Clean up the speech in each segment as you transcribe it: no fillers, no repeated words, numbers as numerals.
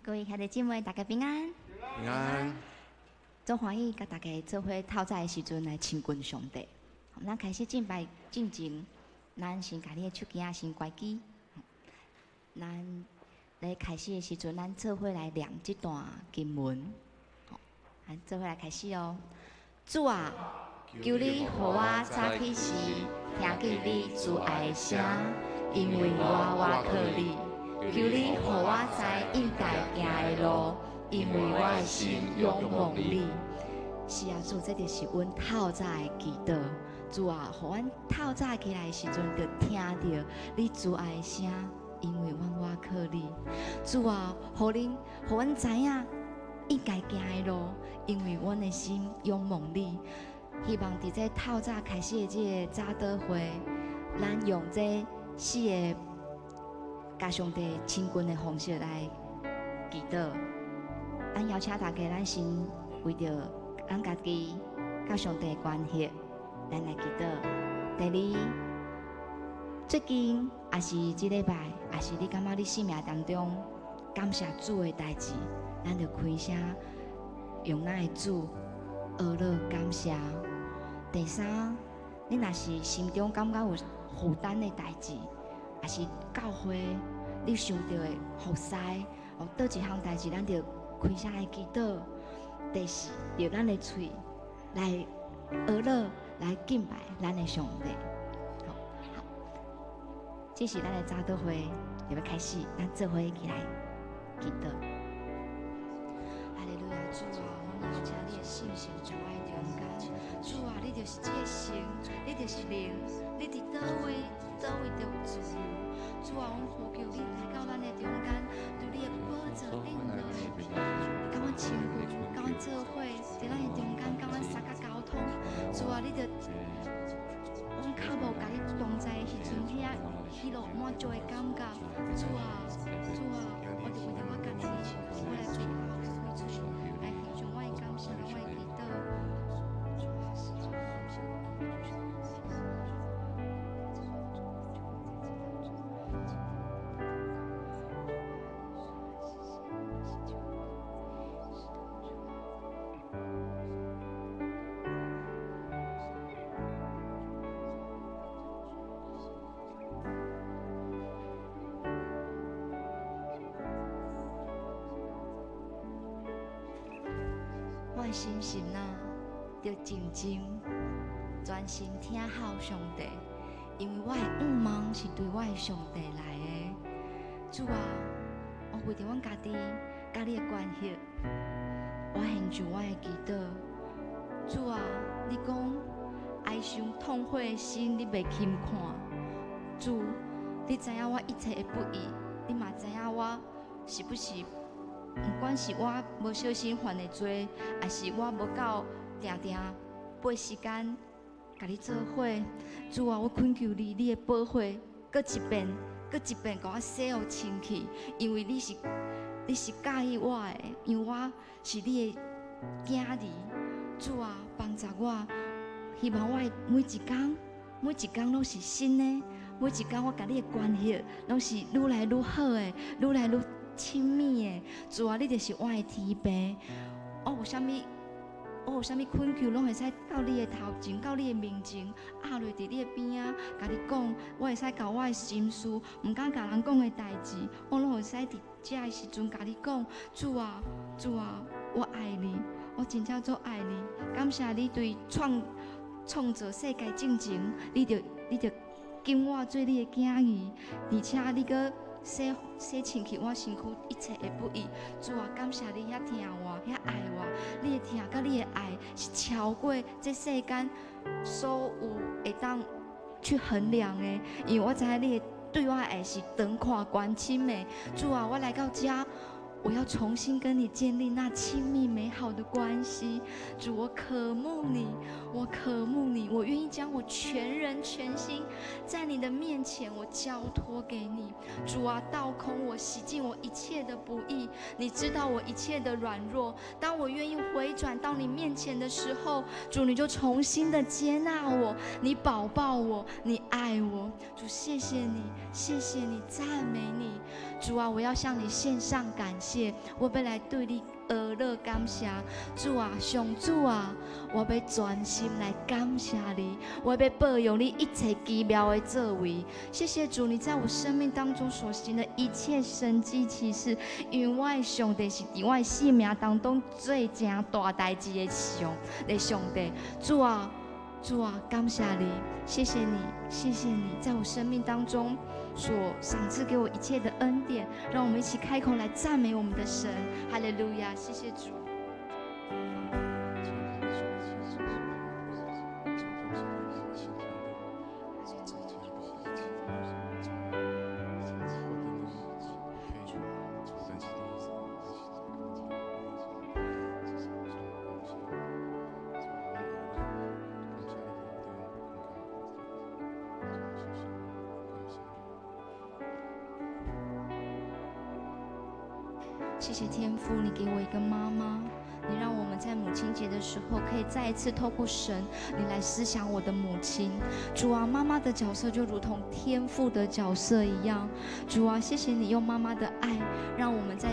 各位兄弟姊妹，大家平安。平安。足歡喜佮大家做伙透早的時陣來親近上帝。咱開始敬拜進前，咱先共你的手機仔先關機。咱來開始的時陣，咱做伙來念這段經文。好，咱做伙來開始哦。主啊，求你予我早起時聽見你慈愛的聲，因為我倚靠你。求你予我知應該行的路，因為我的心仰望你。是啊，主，這就是阮透早的祈禱。主啊，予阮透早起來的時陣，就聽著你慈愛的聲，因為阮倚靠你。主啊，予恁，予阮知影應該行的路，因為阮的心仰望你。希望佇這透早開始的這个早禱會，咱用這四个佮上帝親近的方式來祈禱。咱邀請大家，咱先為著咱家己佮上帝的關係，咱來祈禱。第二，最近抑是這禮拜，抑是你感覺你生命當中感謝主的代誌，咱就開聲用咱的主呵咾感謝。第三，你若是心中感覺有負擔的代誌，抑是教會你想著的服侍，哦，佗一項代誌，咱就開聲來祈禱。第四，用咱的喙來呵咾來敬拜咱的上帝。好，好，這是咱的早禱會，就欲開始，咱做伙起來祈禱。哈利路亞，主啊，阮邀請你的聖神在我的中間。主啊，你就是這个神，你就是靈，你佇佗位，佗位就有自由。主啊，阮呼求你來到咱的中間，對你的寶座頂落來，佮阮親近，佮阮做伙，佇咱的中間，佮阮相佮溝通。主啊，你著阮較無共你同在的時陣，遐喜樂滿足的感覺。主啊，主啊，我就為著我家己，我來開口開喙，來獻上我的感謝，我的祈禱。我的心神啊，著靜靜專心聽候上帝，因為我的向望是對我的上帝來的。主啊，我為著阮家己佮你的關係，我獻上我的祈禱。主啊，你講哀傷痛悔的心，你袂輕看。主，你知影我一切的不義，你嘛知影我是不是？毋管是我無小心犯的罪，抑是我無夠定定撥時間共你做伙。主啊，我懇求你，你的寶血閣一遍、閣一遍共我洗予清氣，因為你是佮意我的，因為我是你的囝兒。主啊，幫助我，希望我的每一工、每一工攏是新的，每一工我佮你的關係攏是愈來愈好的，愈來愈親密的。主啊，你就是我的天父。我有啥物懇求，攏會使到你的頭前，到你的面前，壓落佇你的邊仔，共你講。我會使共我的心事，毋敢共人講的代誌，我攏會使佇這个時陣共你講。主啊，主啊，我愛你，我真正足愛你。感謝你對創造世界進前，你就揀我做你的囝兒，而且你閣洗洗清去我身軀一切的不義。主啊，感謝你遐疼我，遐愛我。你的疼佮你的愛是超過這世間所有會當去衡量的，因為我知影你的對我的愛是長闊關深的。主啊，我來到這，我要重新跟你建立那親密美好的關係。主，我渴慕你，我渴慕你，我願意將我全人全心在你的面前，我交託給你。主啊，倒空我，洗淨我一切的不義。你知道我一切的軟弱。當我願意回轉到你面前的時候，主，你就重新的接納我，你保抱我，你愛我。主，謝謝你，謝謝你，讚美你。主啊，我要向你獻上感謝。謝，我欲來對你呵咾感謝。主啊，上主啊，我欲專心來感謝你，我欲報揚你一切奇妙的作為。謝謝主，你在我生命當中所行的一切神蹟奇事，因為我的上帝是佇我的生命當中做成大代誌的上帝。主啊，主啊，感謝你，謝謝你，謝謝你，在我生命當中所賞賜給我一切的恩典，讓我們一起開口來讚美我們的神。哈利路亞，謝謝主。謝謝天父，你給我一個媽媽，你讓我們在母親節的時候可以再一次透過神，你來思想我的母親。主啊，媽媽的角色就如同天父的角色一樣。主啊，謝謝你用媽媽的愛，讓我們在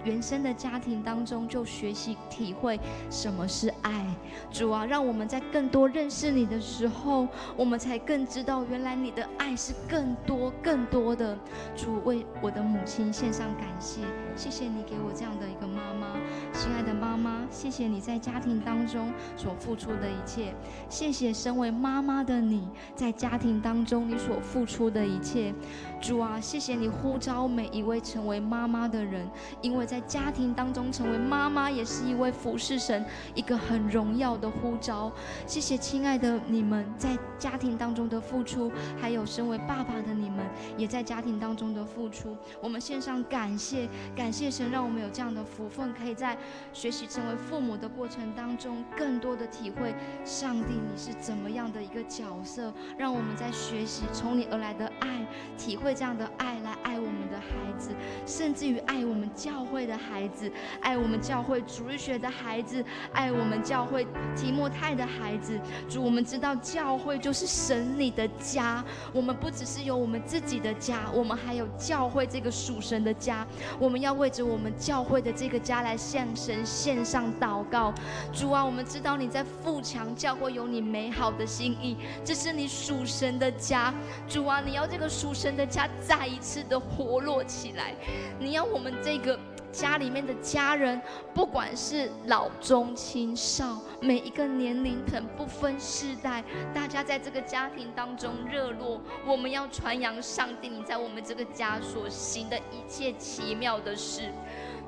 原生的家庭當中就學習體會什麼是愛。主啊，讓我們在更多認識你的時候，我們才更知道原來你的愛是更多更多的。主，為我的母親獻上感謝，謝謝你給我這樣的一個媽媽。親愛的媽媽，謝謝你在家庭當中所付出的一切，謝謝身為媽媽的你在家庭當中你所付出的一切。主啊，謝謝你呼召每一位成為媽媽的人，因為在家庭當中成為媽媽也是一位服侍神一個很榮耀的呼召。謝謝親愛的你們在家庭當中的付出，還有身為爸爸的你們也在家庭當中的付出。我們獻上感謝，感謝神讓我們有這樣的福分，可以在學習成為父母的過程當中，更多的體會上帝你是怎麼樣的一個角色，讓我們在學習從你而來的愛，體會這樣的愛來愛我們的孩子，甚至於愛我們教會的孩子，愛我們教會主日學的孩子，愛我們教會提摩太的孩子。主，我們知道教會就是神你的家，我們不只是有我們自己的家，我們還有教會這個屬神的家。我們要為着我們教會的這個家來向神獻上禱告。主啊，我們知道你在富強教會有你美好的心意，這是你屬神的家。主啊，你要這個屬神的家再一次的活絡起來，你要我們這個家裡面的家人，不管是老中青少，每一個年齡層，不分世代，大家在這個家庭當中熱絡。我們要傳揚上帝你在我們這個家所行的一切奇妙的事。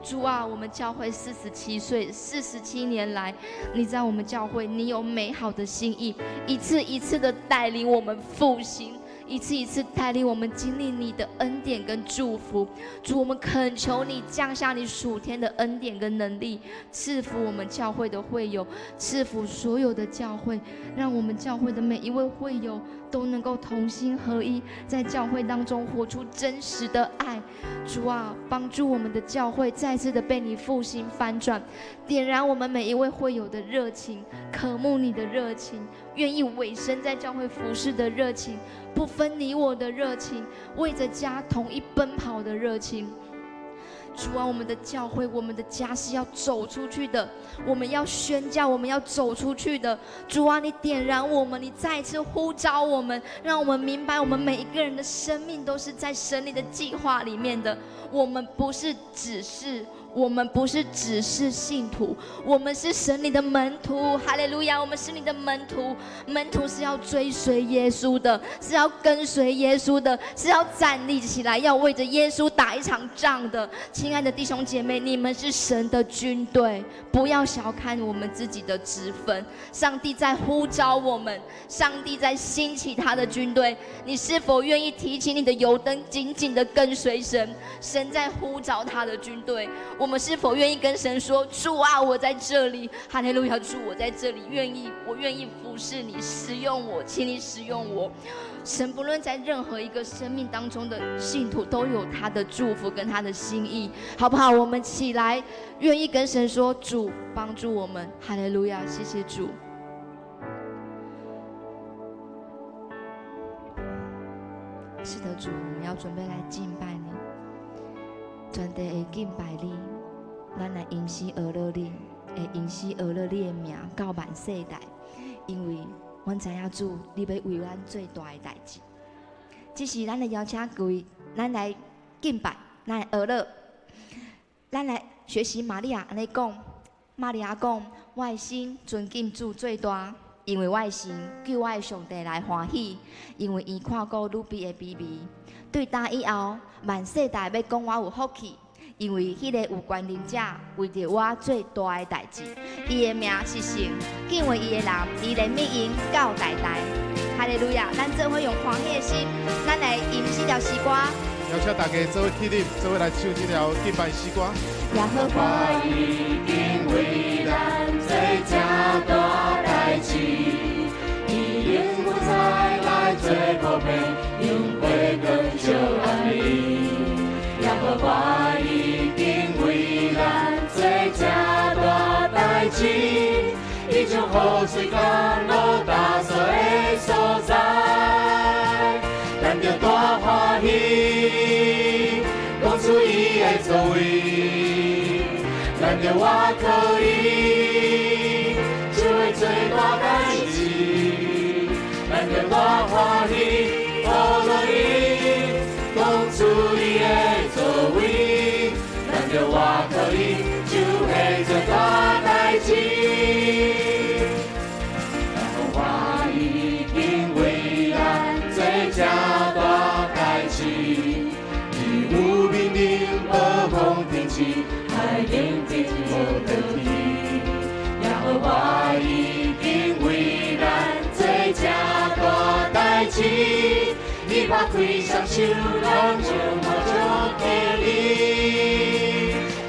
主啊，我們教會47歲，47年來，你在我們教會，你有美好的心意，一次一次的帶領我們復興。一次一次帶領我們經歷你的恩典跟祝福。主，我們懇求你降下你屬天的恩典跟能力，賜福我們教會的會友，賜福所有的教會，讓我們教會的每一位會友都能夠同心合一，在教會當中活出真實的愛。主啊，幫助我們的教會再次的被你復興翻轉，點燃我們每一位會友的熱情，渴慕你的熱情，願意委身在教會服侍的熱情，不分你我的熱情，為着家統一奔跑的熱情。主啊，我們的教會，我們的家是要走出去的，我們要宣教，我們要走出去的。主啊，你點燃我們，你再一次呼召我們，讓我們明白，我們每一個人的生命都是在神你的計劃裡面的。我們不是只是信徒，我們是神你的門徒。哈利路亞！我們是你的門徒，門徒是要追隨耶穌的，是要跟隨耶穌的，是要站立起來，要為着耶穌打一場仗的。親愛的弟兄姐妹，你們是神的軍隊，不要小看我們自己的職分。上帝在呼召我們，上帝在興起他的軍隊。你是否願意提起你的油燈，緊緊的跟隨神？神在呼召他的軍隊。我們是否願意跟神說：主啊，我在這裡，哈利路亞，主，我在這裡，願意，我願意服侍你，使用我，請你使用我。神不論在任何一個生命當中的信徒，都有他的祝福跟他的心意，好不好？我們起來，願意跟神說：主，幫助我們，哈利路亞，謝謝主。是的，主，我們要準備來敬拜你。全地會敬拜你，咱來永世呵咾你，會永世呵咾你的名到萬世代，因為阮知影主，你欲為咱做大的代誌。這時咱來邀請各位，咱來敬拜，咱來呵咾，咱來學習瑪利亞按呢講，瑪利亞講：我的心尊敬主最大，因為我的神叫我的上帝來歡喜，因為伊看顧女婢的卑微。對今以後，萬世代欲講我有福氣，因為彼个有權能者為著我做大的代誌，伊的名是聖，敬畏伊的人，伊憐憫𪜶到代代。哈利路亞！咱做伙用歡喜的心，咱來吟這條詩歌。邀請大家做伙起立，做伙來唱這條敬拜詩歌。耶和華已經為咱做這大代誌，伊用雲彩來做寶貝，用火光照暗暝。耶和華已經為咱做這大代誌，伊將雨水降落大掃的所在，咱著大歡喜，講出伊的作為，咱著倚靠伊，就會做大代誌，咱著大歡喜，呵咾伊，講出伊的作為，咱著倚靠伊，就會做大代誌。耶和華已經為咱做這大代誌，伊有命令暴風停止，海寧靜無得去。耶和華已經為咱做這大代誌，伊拍開雙手，攏將無祝給你，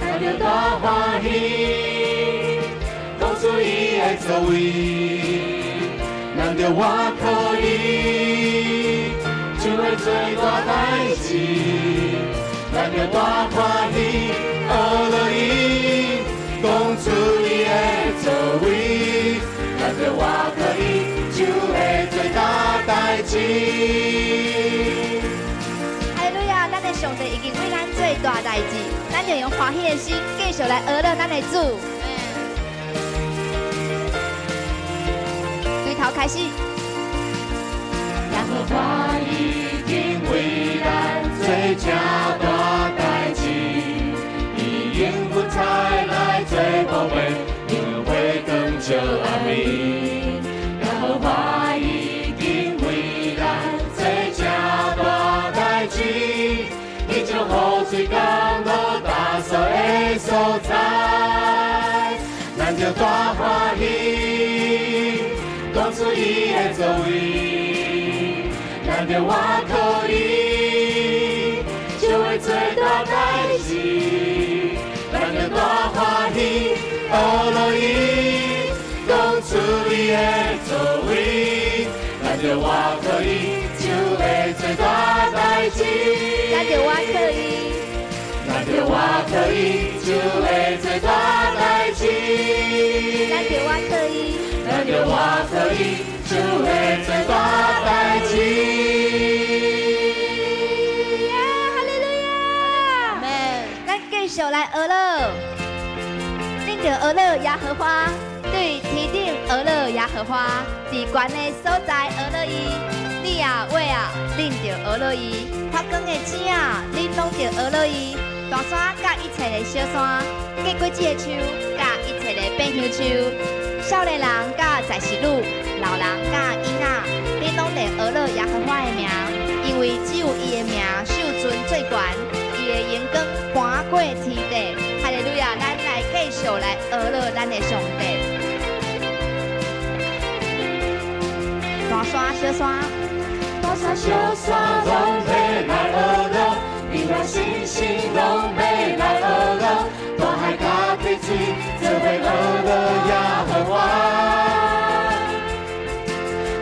咱著大歡喜，講出伊的作為，咱著倚靠伊，就會做大代誌，咱著大歡喜，呵咾伊，講出伊的作為，咱著倚靠伊，就會做大代誌。哈利路亞！咱的上帝已經為咱做大代誌，咱就用歡喜的心繼續來呵咾咱的主。對頭開始。耶和華已經為咱做這大代誌，伊用雲彩來做寶貝，用火光照暗暝。耶和華已經為咱做這大代誌，伊將雨水降落大掃的所在，咱著大歡喜，講出伊的作為，咱著倚靠伊，就會做大代誌，咱著大歡喜，呵咾伊，講出伊的作為，咱著倚靠伊，就會做大代誌。咱著倚靠伊，咱著倚靠伊，就會做大代誌。咱著倚靠伊，咱著倚靠伊，就會做大代誌。耶，哈利路亞！咱繼續來呵咾，恁著呵咾耶和華，對天頂呵咾耶和華，佇懸的所在呵咾伊。你啊，月啊，恁著呵咾伊；發光的星啊，恁攏著呵咾伊。大山佮一切的小山，結果子的樹佮一切的變香樹，少年人佮在世女，老人佮囡仔，恁攏得呵咾耶和華的名，因為只有伊的名受尊最懸，伊的榮光盤過天地。哈利路亞！咱來繼續來呵咾咱的上帝。大山小山，大山小山攏欲來呵咾，銀河星星攏欲來呵咾，大海佮溪水做伙呵咾耶和華。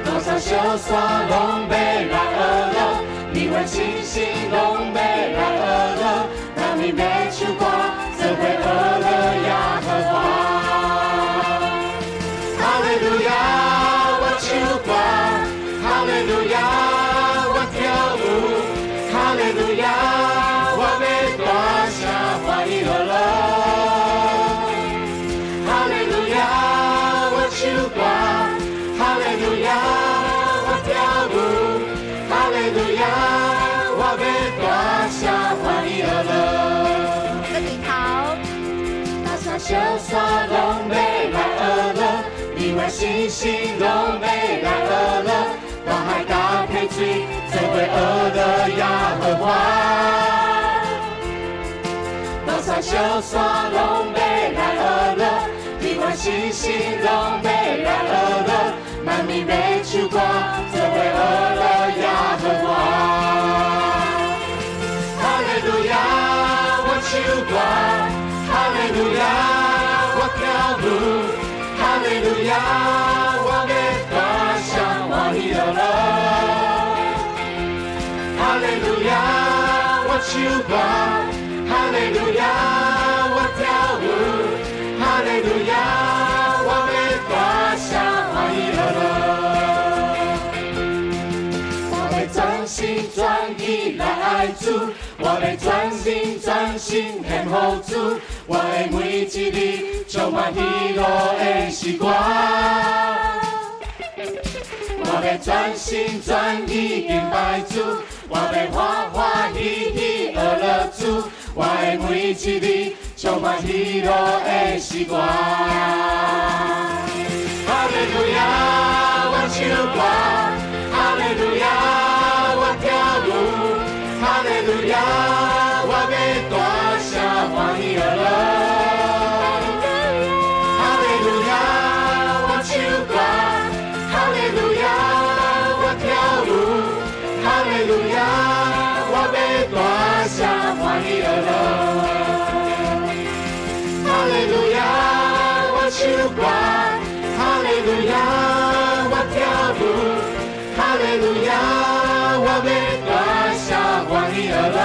大山小山攏欲來呵咾，銀河星星攏欲來呵咾，男女欲唱歌，做伙呵咾耶和華。哈利路亞，我唱歌，哈利路亞，我跳舞，哈利路亞，我欲大聲山小山拢欲来学乐，日月星星拢欲来学乐，大海佮溪水做伙学乐耶和华。高山小山拢欲来学乐，日月星星拢欲来学乐，万民欲唱歌，做伙学乐耶和华。哈利路亚，我唱歌，哈利路亚，我跳舞，哈利路亚，我欲大声欢喜乐乐。哈利路亚，我唱歌，哈利路亚，我跳舞，哈利路亚，我欲大声欢喜乐乐。我欲专心专意来愛主，我欲專心專心獻予主，我的每一日充滿喜樂的詩歌。我欲專心專意敬拜主，我欲歡歡喜喜學樂主，我的每一日充滿喜樂的詩歌。哈利路亞，我唱歌，哈利路亞，我跳舞，哈利路亞，我欲大聲歡喜樂樂。哈利路亞，我唱歌，哈利路亞，我跳舞，哈利路亞，我欲大聲歡喜樂樂。哈利路亞，我唱歌，哈利路亞，我跳舞，哈利路亞，我欲大聲歡喜樂樂。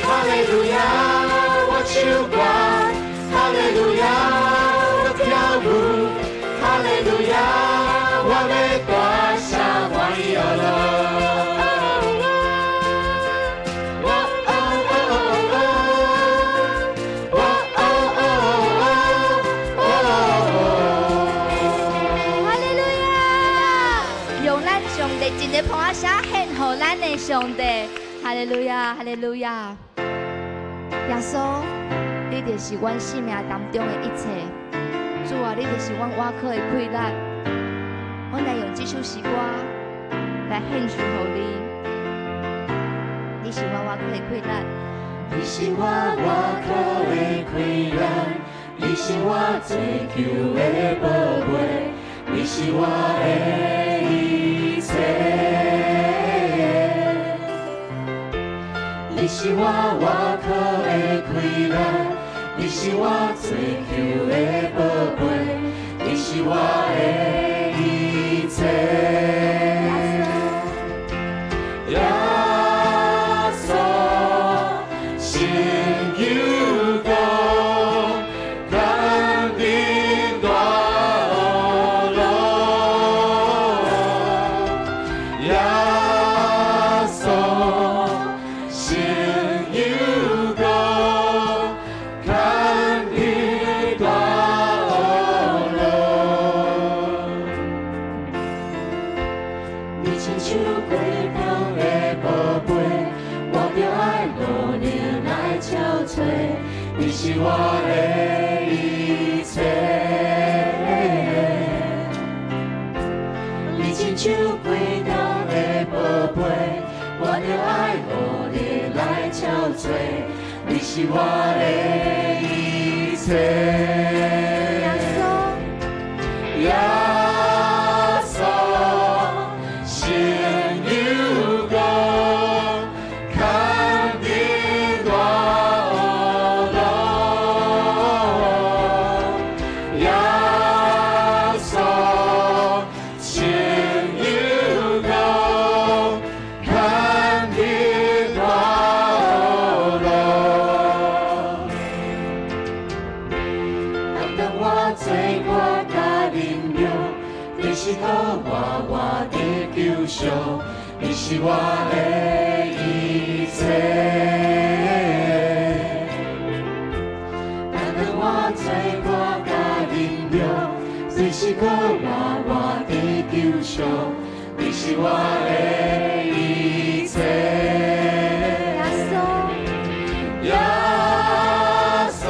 哈利路亞，我唱歌，哈利路亞，我跳舞，哈利路亞，我欲大聲歡喜樂樂。哦哦哦哦哦哦哦。哈利路亞！用咱上熱情的拍聲獻予咱的上帝。哈利路亞，哈利路亞！耶穌，你就是阮生命當中的一切。主啊，你就是阮倚靠的氣力。阮來用這首詩歌來獻上予你。你是阮倚靠的氣力。你是我倚靠的氣力，你是我追求的寶貝，你是我的一切。你是我倚靠的氣力，你是我追求的寶貝，你是我的一切。耶穌，成就功，扛頂大烏龍。耶穌，成就功，扛頂大烏龍。你親像貴重的寶貝，我著愛努力來憔悴，你是我的一切。你親像貴重的寶貝，我著愛努力來憔悴，你是我的一切。耶穌，耶穌，成就功，扛頂大烏龍。耶穌，成就功，扛頂大烏龍。當我罪過佮忍辱，你是予我活的救贖，你是我的一切。當我罪過佮忍辱，你是予我活的救贖，你是我的一切。耶穌，耶穌，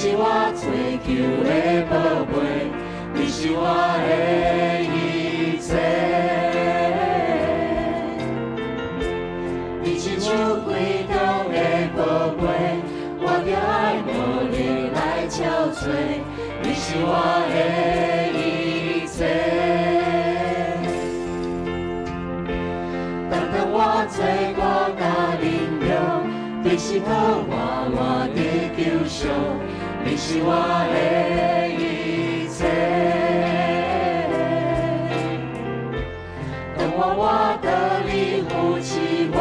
是我追求的寶貝，你是我的一切。你是手櫃中的寶貝，我著愛努力來撨揣，你是我的一切。當當我罪過甲靈量，你是靠我活佇救贖，你是我的一切。當我活得你扶持我，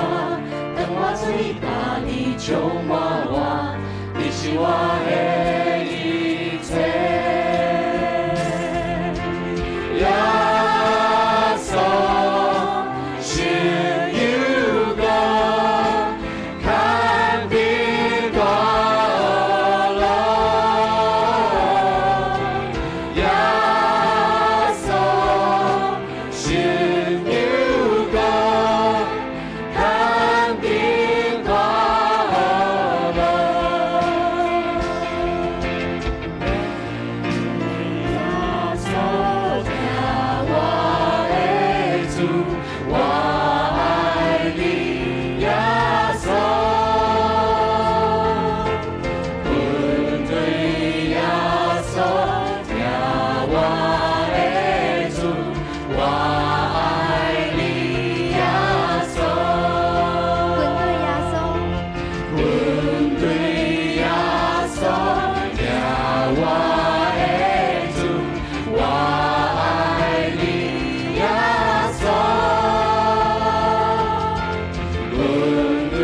當我罪甲你充滿我，你是我的一切。耶穌是有我，牽引大路。耶穌是有我，牽引大路。耶穌聽我的主，我愛你，耶穌。阮對耶穌聽我的主，我愛你，耶穌。軍隊耶穌，阮對耶穌聽我的主，我愛你，耶穌。阮對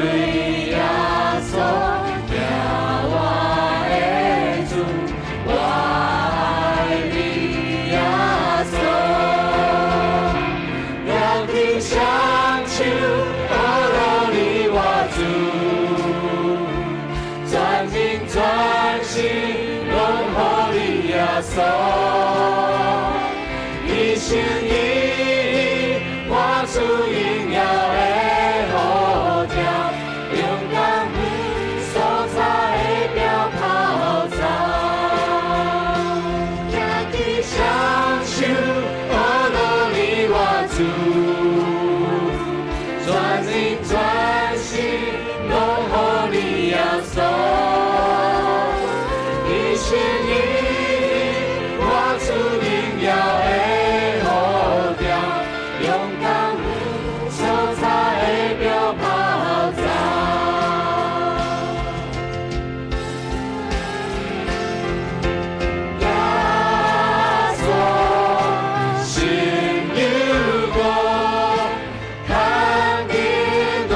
耶穌聽我的主，我愛你，耶穌。舉起雙手，阿羅你我主，全人全心攏予你耶穌，一心一意活出榮耀的呼召，勇敢所在的標跑走。舉起雙手，阿羅你我主，全人全心攏予你耶穌，一心一意活出榮耀的呼召，勇敢所在的標跑走。耶穌是有我，牽引大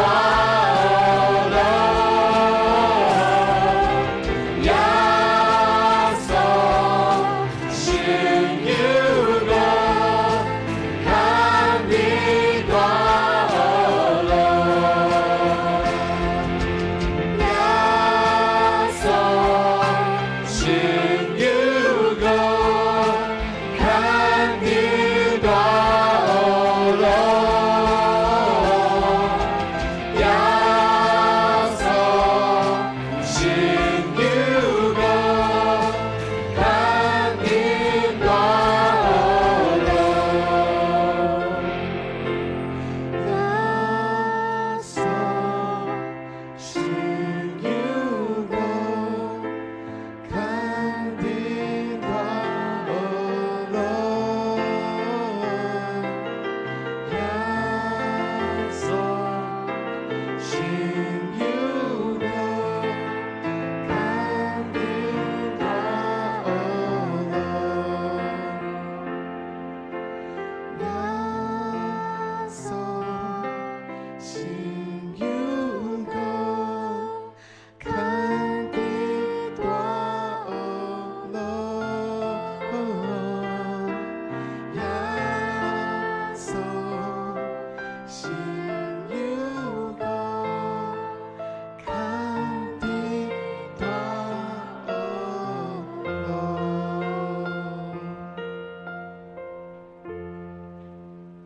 路。耶穌是有我，牽引大路。耶穌是有我，牽引大路。耶穌是有我，牽引大路。耶穌是有我，牽引大路。耶穌是有我，牽引大路。耶穌是有我，牽引大路。耶穌是有我，牽引大路。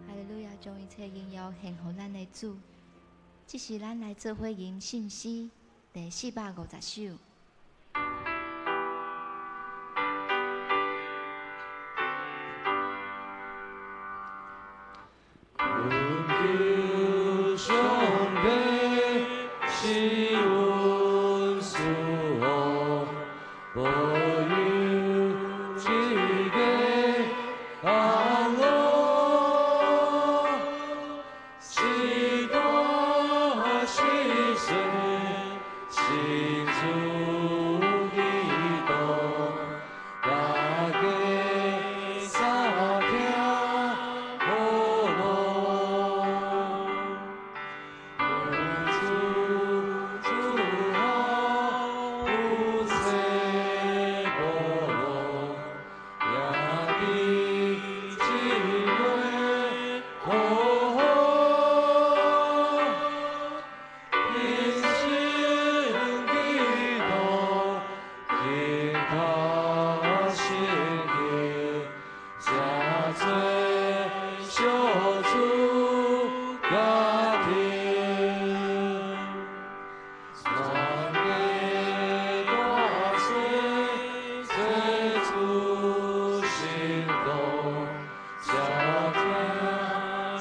哈利路亞，將一切榮耀獻予咱的主。這是咱來做伙吟聖詩第450首。主祈禱，大家相聽好路。求主祝福，有切無路，也伫這月好好。平心祈禱，祈禱心祈，誠濟小主家庭，全家大細做主行動，才聽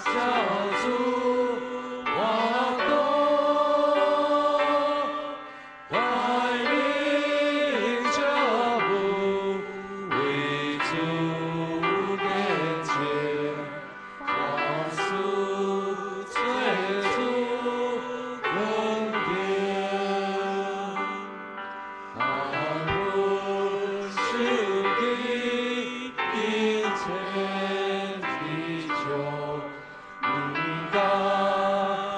照主活動，帶領家母為主見證，凡事做主肯定，幸福手機金錢知足，毋敢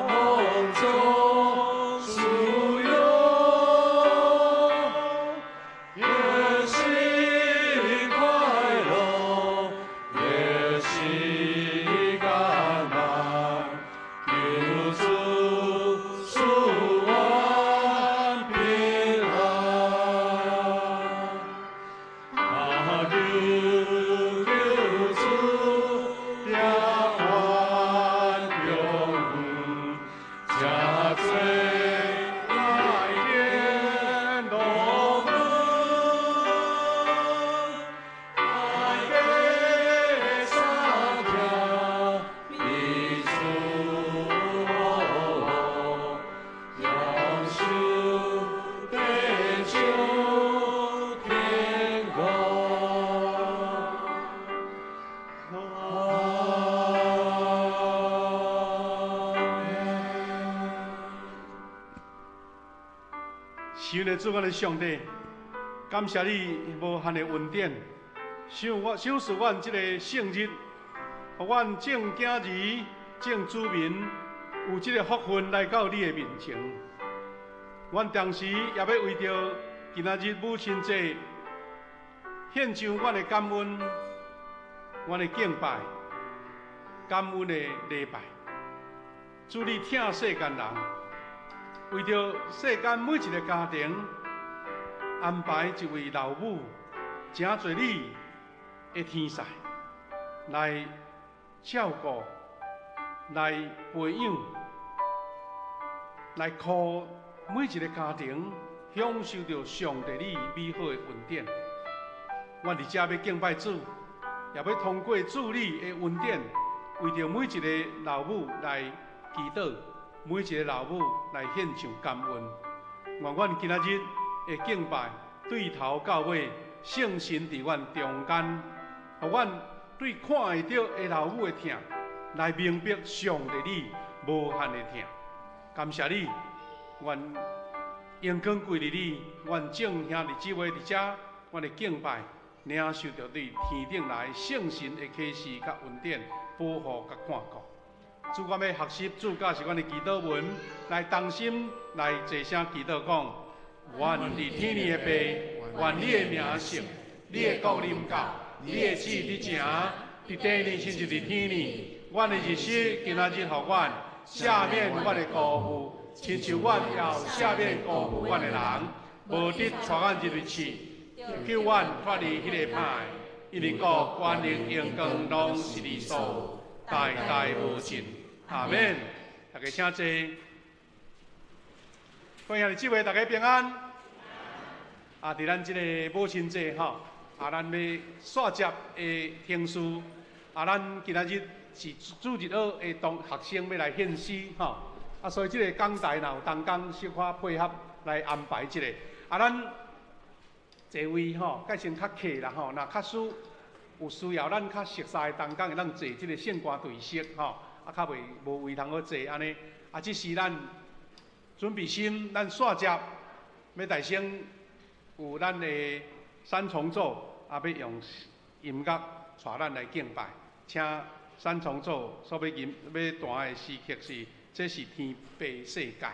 放縱私欲，越是快樂，越是艱難，求主賜阮平安。啊，求求主聽阮中這濟來電落門，大家相聽彼此好路，享受地上天國。神的主，阮的上帝，感謝你無限的恩典，賞我賞賜阮這个聖日，予阮眾囝兒、眾子民有這个福分來到你的面前。阮同時也欲為著今仔日母親節獻上阮的感恩、阮的敬拜、感恩的禮拜。主你疼世間人，為著世間每一个家庭安排一位老母，成做你的天使，來照顧、來培養、來顧每一个家庭，享受著上帝你美好的恩典。阮佇遮欲敬拜主，也欲通過主你的恩典，為著每一个老母來祈禱，每一个老母來獻上感恩。願阮今仔日的敬拜，對頭到尾，聖神佇阮中間，予阮對看會著的老母的疼，來明白上帝你無限的疼。感謝你，願榮光歸予你，願眾兄弟姊妹佇遮，阮的敬拜領受著對天頂來聖神的啟示佮恩典，保護佮看顧。主，阮欲學習主教示阮的祈禱文，來同心來齊聲祈禱講：願佇天裡的父，願你的名聖，你的國臨到，你的旨意佇成，佇地裡親像佇天裡。阮的日食今仔日予阮，赦免阮的辜負，親像阮也有赦免辜負阮的人，無得帶阮入去試，救阮脫離彼個歹的。因為國、權力、榮光，攏是你所有，代代無盡。阿們。大家請坐。各位兄弟姊妹，大家平安。啊，佇咱這個母親節吼，啊，咱欲紲接的程序，啊，咱今仔日是主日學的同學生欲來獻詩吼，啊，所以這個講台若有同工小可配合來安排這個，啊，咱座位吼，改成較客啦吼，若較使有需要，咱較熟似的同工會當坐這個聖歌隊室吼，啊，較袂無位通好坐按呢。啊，這是咱準備心，咱紲接欲大聲有咱的三重奏，啊，欲用音樂帶咱來敬拜。請三重奏所欲吟欲彈的詩曲是《這是天父世界》。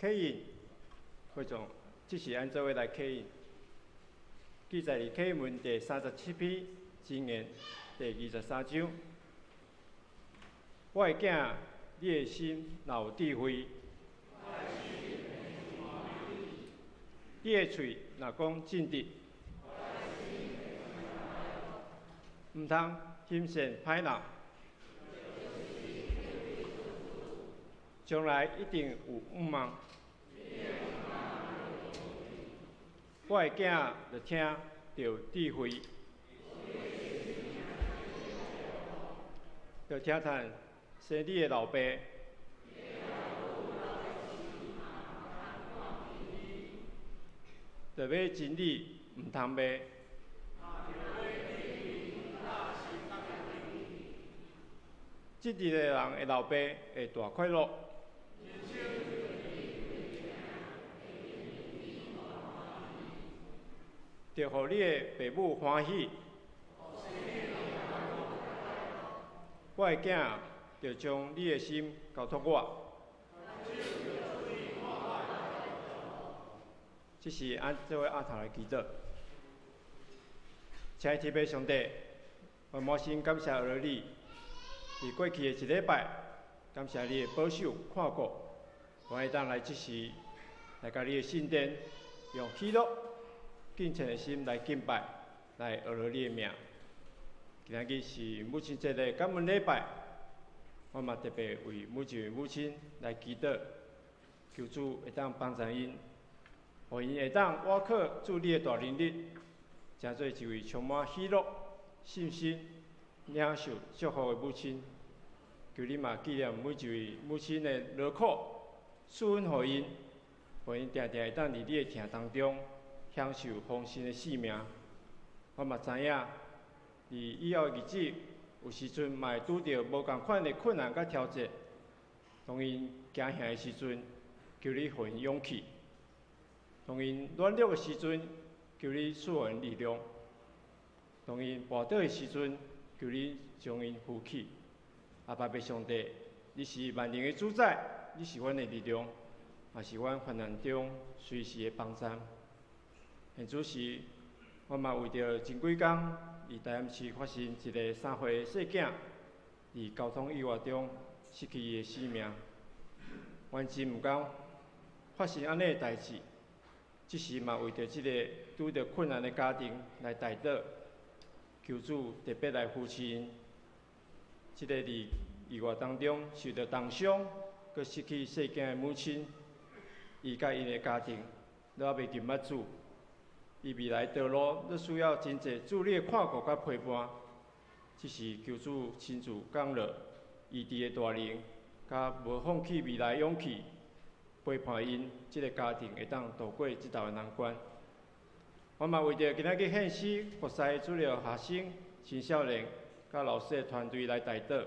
契印，会众，这是按做伙来契印。记载伫启文第37篇箴言第23章。我的囝，你的心若有智慧，你的喙若講正直，毋通行善歹人，將來一定有盼望。我的囝著聽著智慧，著聽趁生你的老爸，著買真理毋通賣。正直的人的老爸會大快樂。著予你的爸母歡喜。我的囝，著將你的心交託我。這是按這位阿頭來祈禱。親愛的天父上帝，我滿心感謝阿你，佇過去的一禮拜，感謝你的保守看顧，我會當來這時來到你的聖殿，用喜樂、敬虔的心來敬拜，來阿羅你的名。今仔日是母親節的感恩禮拜，我嘛特別為每一位母親來祈禱，求主會當幫助𪜶，予𪜶會當倚靠主你的大能力，成做一位充滿喜樂、信心、領受祝福的母親。求你嘛紀念每一位母親的勞苦，賜恩予𪜶，予𪜶定定會當佇你的疼當中享受豐盛的生命。我嘛知影，佇以後的日子，有時陣嘛會拄著無仝款的困難佮挑戰。當𪜶驚嚇的時陣，求你予𪜶勇氣；當𪜶軟弱的時陣，求你賜予𪜶力量；當𪜶跋倒的時陣，求你將𪜶扶起。阿爸父上帝，你是萬能的主宰，你是阮的力量，也是阮患難中隨時的幫贊。現此時，我嘛為著前幾工佇台南市發生一个3歲的細囝，佇交通意外中失去伊的性命，阮真毋甘發生按呢的代誌。這時嘛為著這个拄著困難的家庭來代禱，求主特別來扶持𪜶。這个佇意外當中受著重傷，閣失去細囝的母親，伊佮𪜶的家庭都猶未認捌主。伊未來道路閣需要真濟主你的看顧佮陪伴。這是求主親自降落醫治的大能，佮無放棄未來勇氣，陪伴𪜶這个家庭會當渡過這道的難關。我嘛為著今仔日獻詩服侍主日學生、青少年佮老師的團隊來代禱，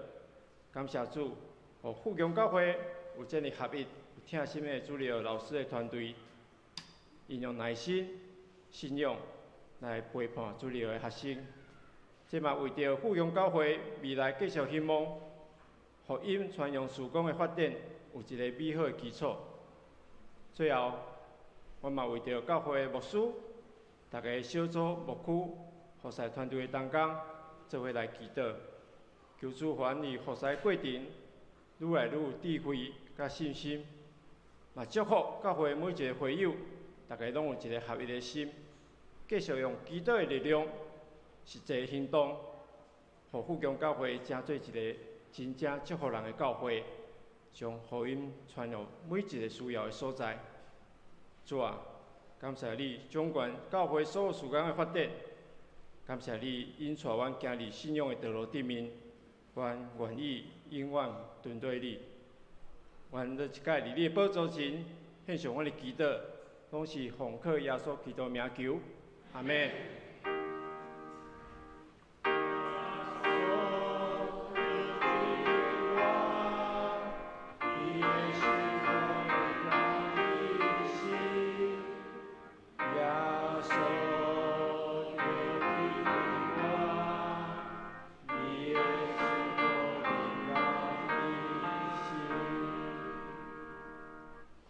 感謝主，予富強教會有這麼合一、有疼心的主日學老師的團隊，𪜶用耐心、信仰來陪伴主日學的學生。這嘛為著富強教會未來繼續興旺、福音傳揚事工的發展有一个美好的基礎。最後，我嘛為著教會的牧師、逐个小組牧區服侍團隊的同工，做伙來祈禱，求主予阮佇服侍過程愈來愈有智慧佮信心，嘛祝福教會每一个會友，逐家攏有一个合一的心，繼續用祈禱的力量、實際行動，予富強教會成做一个真正祝福人的教會，將福音傳入每一个需要的所在。主啊，感謝你掌管教會所有事工的發展，感謝你引帶阮行佇信仰的道路頂面，阮願意永遠跟隨你。願這一擺佇你的寶座前獻上阮的祈禱，攏是奉靠耶穌基督名求，阿們。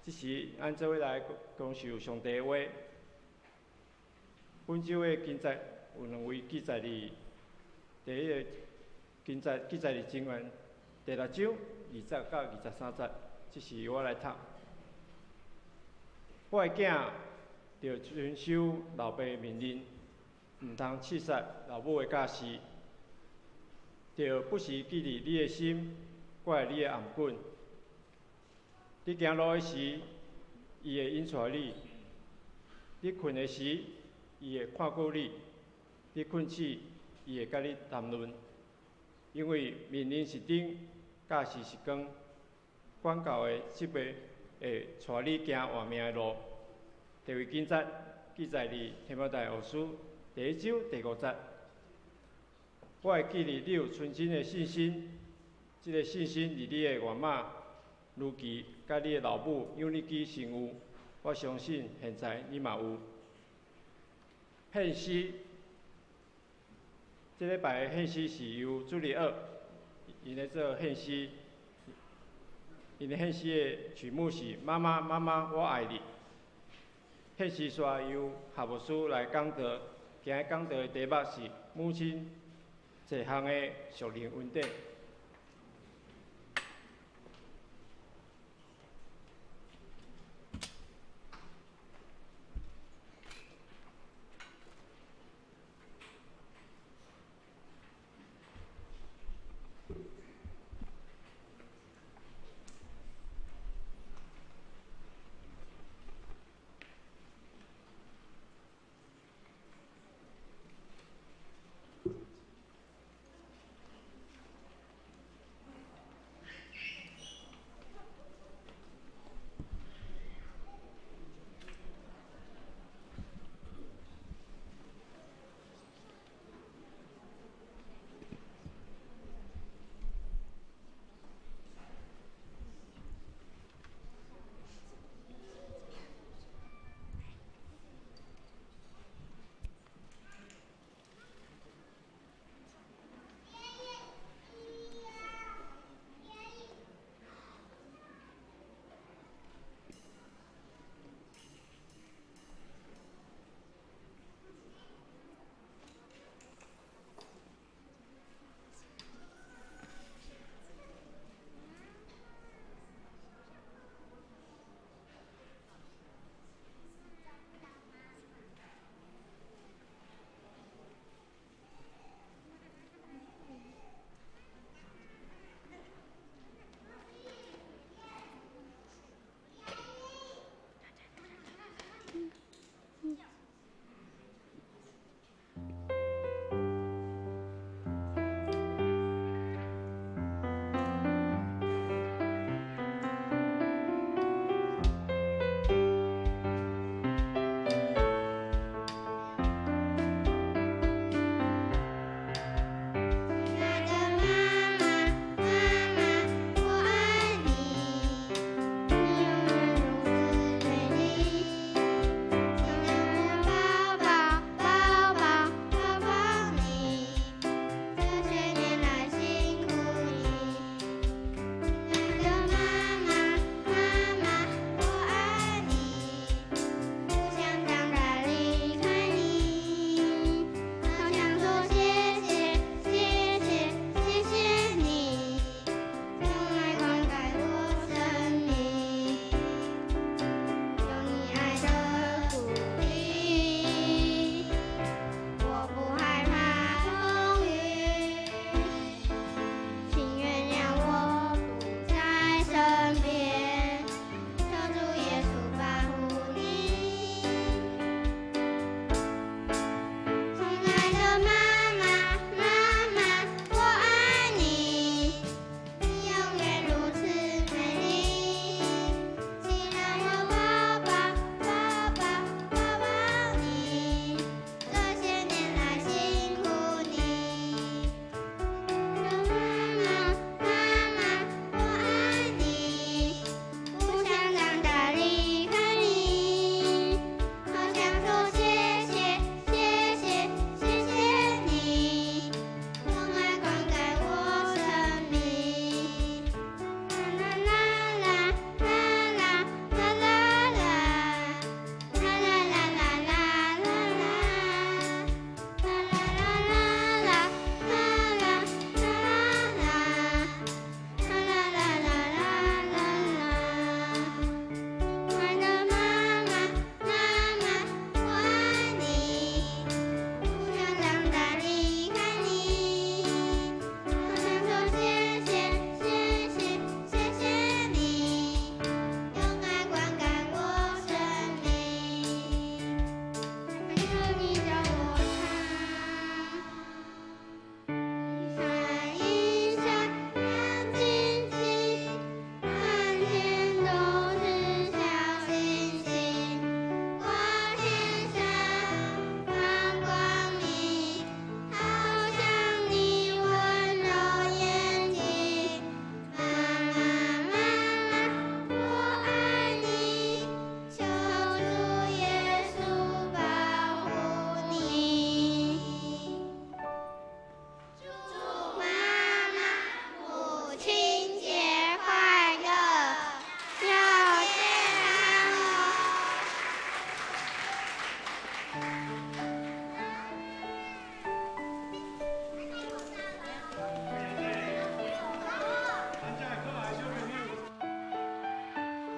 這時，咱做伙來講授上帝的話。本周的經節有兩位記載佇第一個經節記載佇箴言第六章20到23節，這時我來讀。我的囝著遵守老爸的命令，毋通刺殺老母的教示，著不時記佇你的心，掛佇你的頷頸。你行路的時，伊會引帶你；你睏的時，伊會看顧你；你睏醒，伊會佮你談論。因為命令是燈，教示是光，管教的責備會帶你行活命的路。第位經節記載佇提摩太後書第一章第五節。我會記得你有純真的信心，這个信心佇你的岳媽盧基佮你的老母友尼基先有，我相信現在你嘛有。獻詩，這禮拜的獻詩是由主日學𪜶咧做獻詩，𪜶的獻詩的曲目是《媽媽媽媽我愛你》。獻詩煞由夏牧師來講道，今日講道的題目是母親這項的屬靈恩典。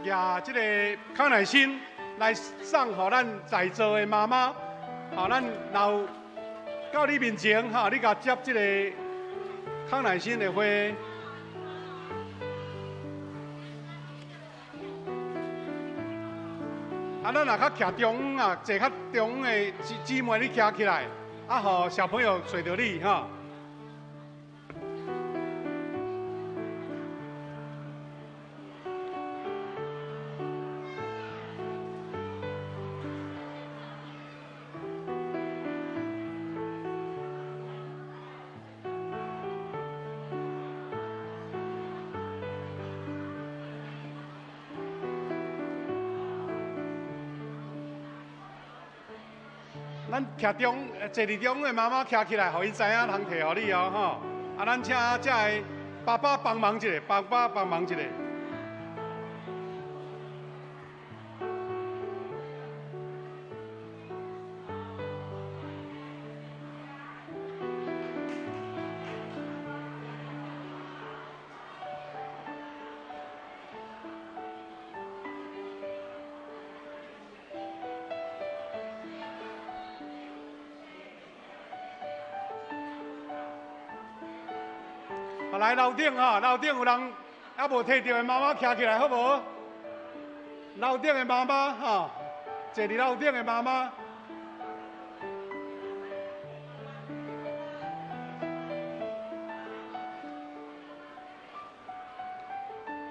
舉這个康乃馨來送予咱在座的媽媽，吼，咱若有到你面前，吼，你共接這个康乃馨的花。啊，咱若較徛中央啊，坐較中央的姊妹，你徛起來，啊，予小朋友揣著你，吼。咱徛中，坐伫中的媽媽徛起來，予伊知影通提予你哦，吼！啊，咱請這个爸爸幫忙一下，爸爸幫忙一下。來樓頂吼，樓頂有人猶無提著的媽媽徛起來，好無？樓頂的媽媽吼，坐佇樓頂的媽媽。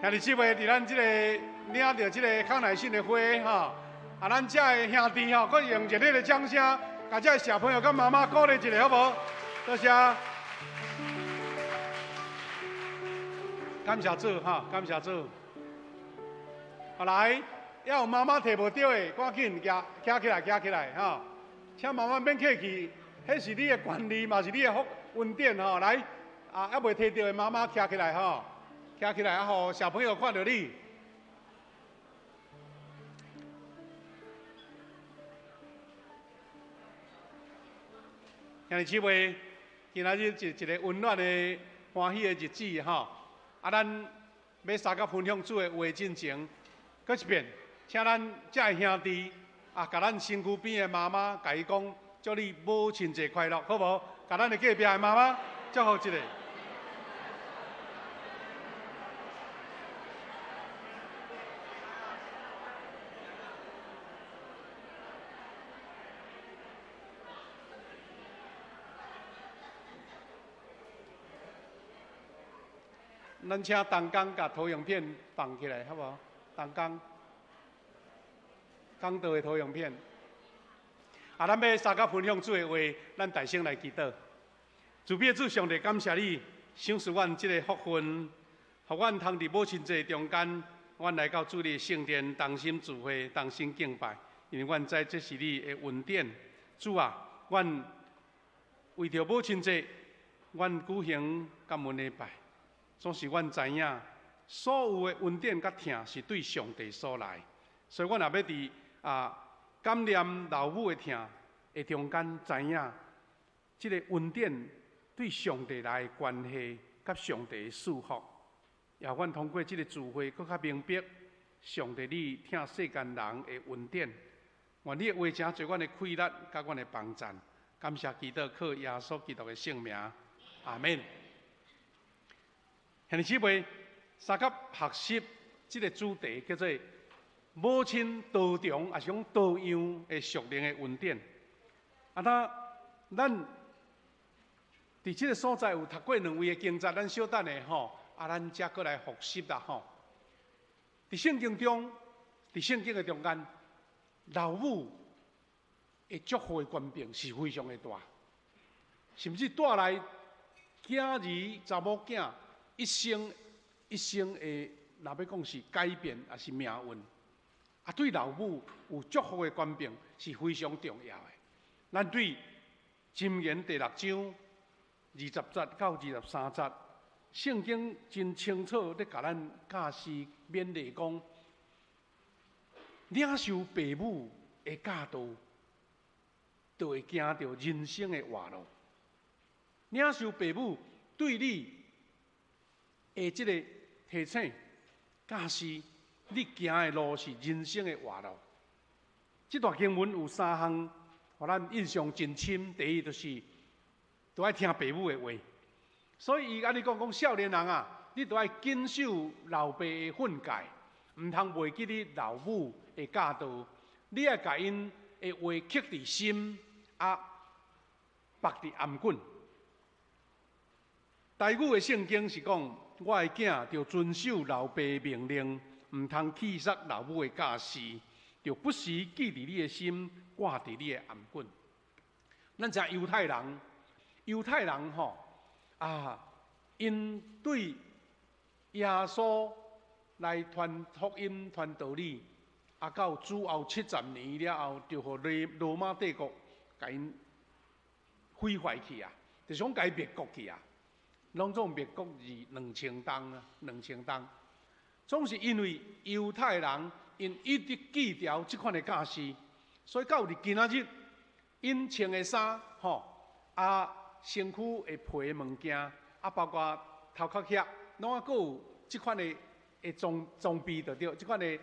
兄弟姊妹，佇咱這个領著這个康乃馨的花吼，啊，咱遮的兄弟吼，閣用熱烈的掌聲，共這个小朋友佮媽媽鼓勵一下，好無？多謝。感謝主哈，感謝主。啊來，猶有媽媽提無著的，趕緊徛徛起來，徛起來哈！請媽媽免客氣，彼是你的權利，嘛是你的福恩典吼。來，啊，猶未提著的媽媽徛起來吼，徛起來啊，予小朋友看著你。兄弟姊妹，今仔日是一个溫暖的歡喜的日子吼。啊，咱欲相佮分享主的話進前，閣一遍，請咱遮的兄弟啊，共咱身軀邊的媽媽，共伊講，祝你母親節快樂，好無？共咱的隔壁的媽媽祝福一下。咱請同工共投影片放起來，好無？同工，講道的投影片。啊，咱欲相佮分享主的話，咱大聲來祈禱。慈悲的主上帝，感謝你賞賜阮這个福分，予阮通佇母親節中間，阮來到主你的聖殿，同心聚會，同心敬拜。因為阮知這是你的恩典。主啊，阮為著母親節，阮舉行感恩禮拜。總是阮知影，所有的恩典佮疼是對上帝所來，所以阮也欲佇啊感念老母的疼的中間，知影這个恩典對上帝來的關係，佮上帝的祝福。也阮通過這个聚會，閣較明白上帝你疼世間人的恩典。願你的話誠做阮的氣力，佮阮的幫贊。感謝基督，靠耶穌基督的聖名，阿們。兄弟姊妹，相佮學習這个主題叫做母親多重，抑是講多樣的屬靈的恩典。啊，那咱佇這个所在有讀過兩位的經節，咱小等下吼，啊，咱才閣來複習啦吼。佇聖經中，佇聖經的中間，老母的祝福的權柄是非常的大，甚至帶來囝兒、查某囝一生一生的，若欲講是改變，抑是命運，啊，對老母有祝福的權柄是非常重要的。咱對箴言第六章20節到23節，聖經真清楚咧，共咱教示勉勵講，領受父母的教導，就會行著人生的活路。領受父母對你的這个提醒、教示，你行的路是人生的活路。這段經文有三項，予咱印象真深。第一就是都愛聽爸母的話，所以伊按呢講講少年人啊，你都愛謹守老爸的訓誡，毋通袂記你老母的教導。你愛共𪜶的話刻佇心，啊，縛佇頷頸。台語的聖經是講，我的囝著遵守老爸的命令，毋通棄捒老母的教示，著不時記佇你的心，掛佇你的頷頸。咱知猶太人，猶太人吼啊，𪜶對耶穌來傳福音、傳道理，啊，到主後70年了後，就予羅馬帝國共𪜶毀壞去啊，就是講共伊滅國去啊。攏總滅國是2000冬啊，兩千冬，總是因為猶太人𪜶一直記牢這款的教示，所以到佇今仔日，𪜶穿的衫吼啊，身軀的皮的物件啊，包括頭殼遐，攏猶閣有這款的裝備就對，這款的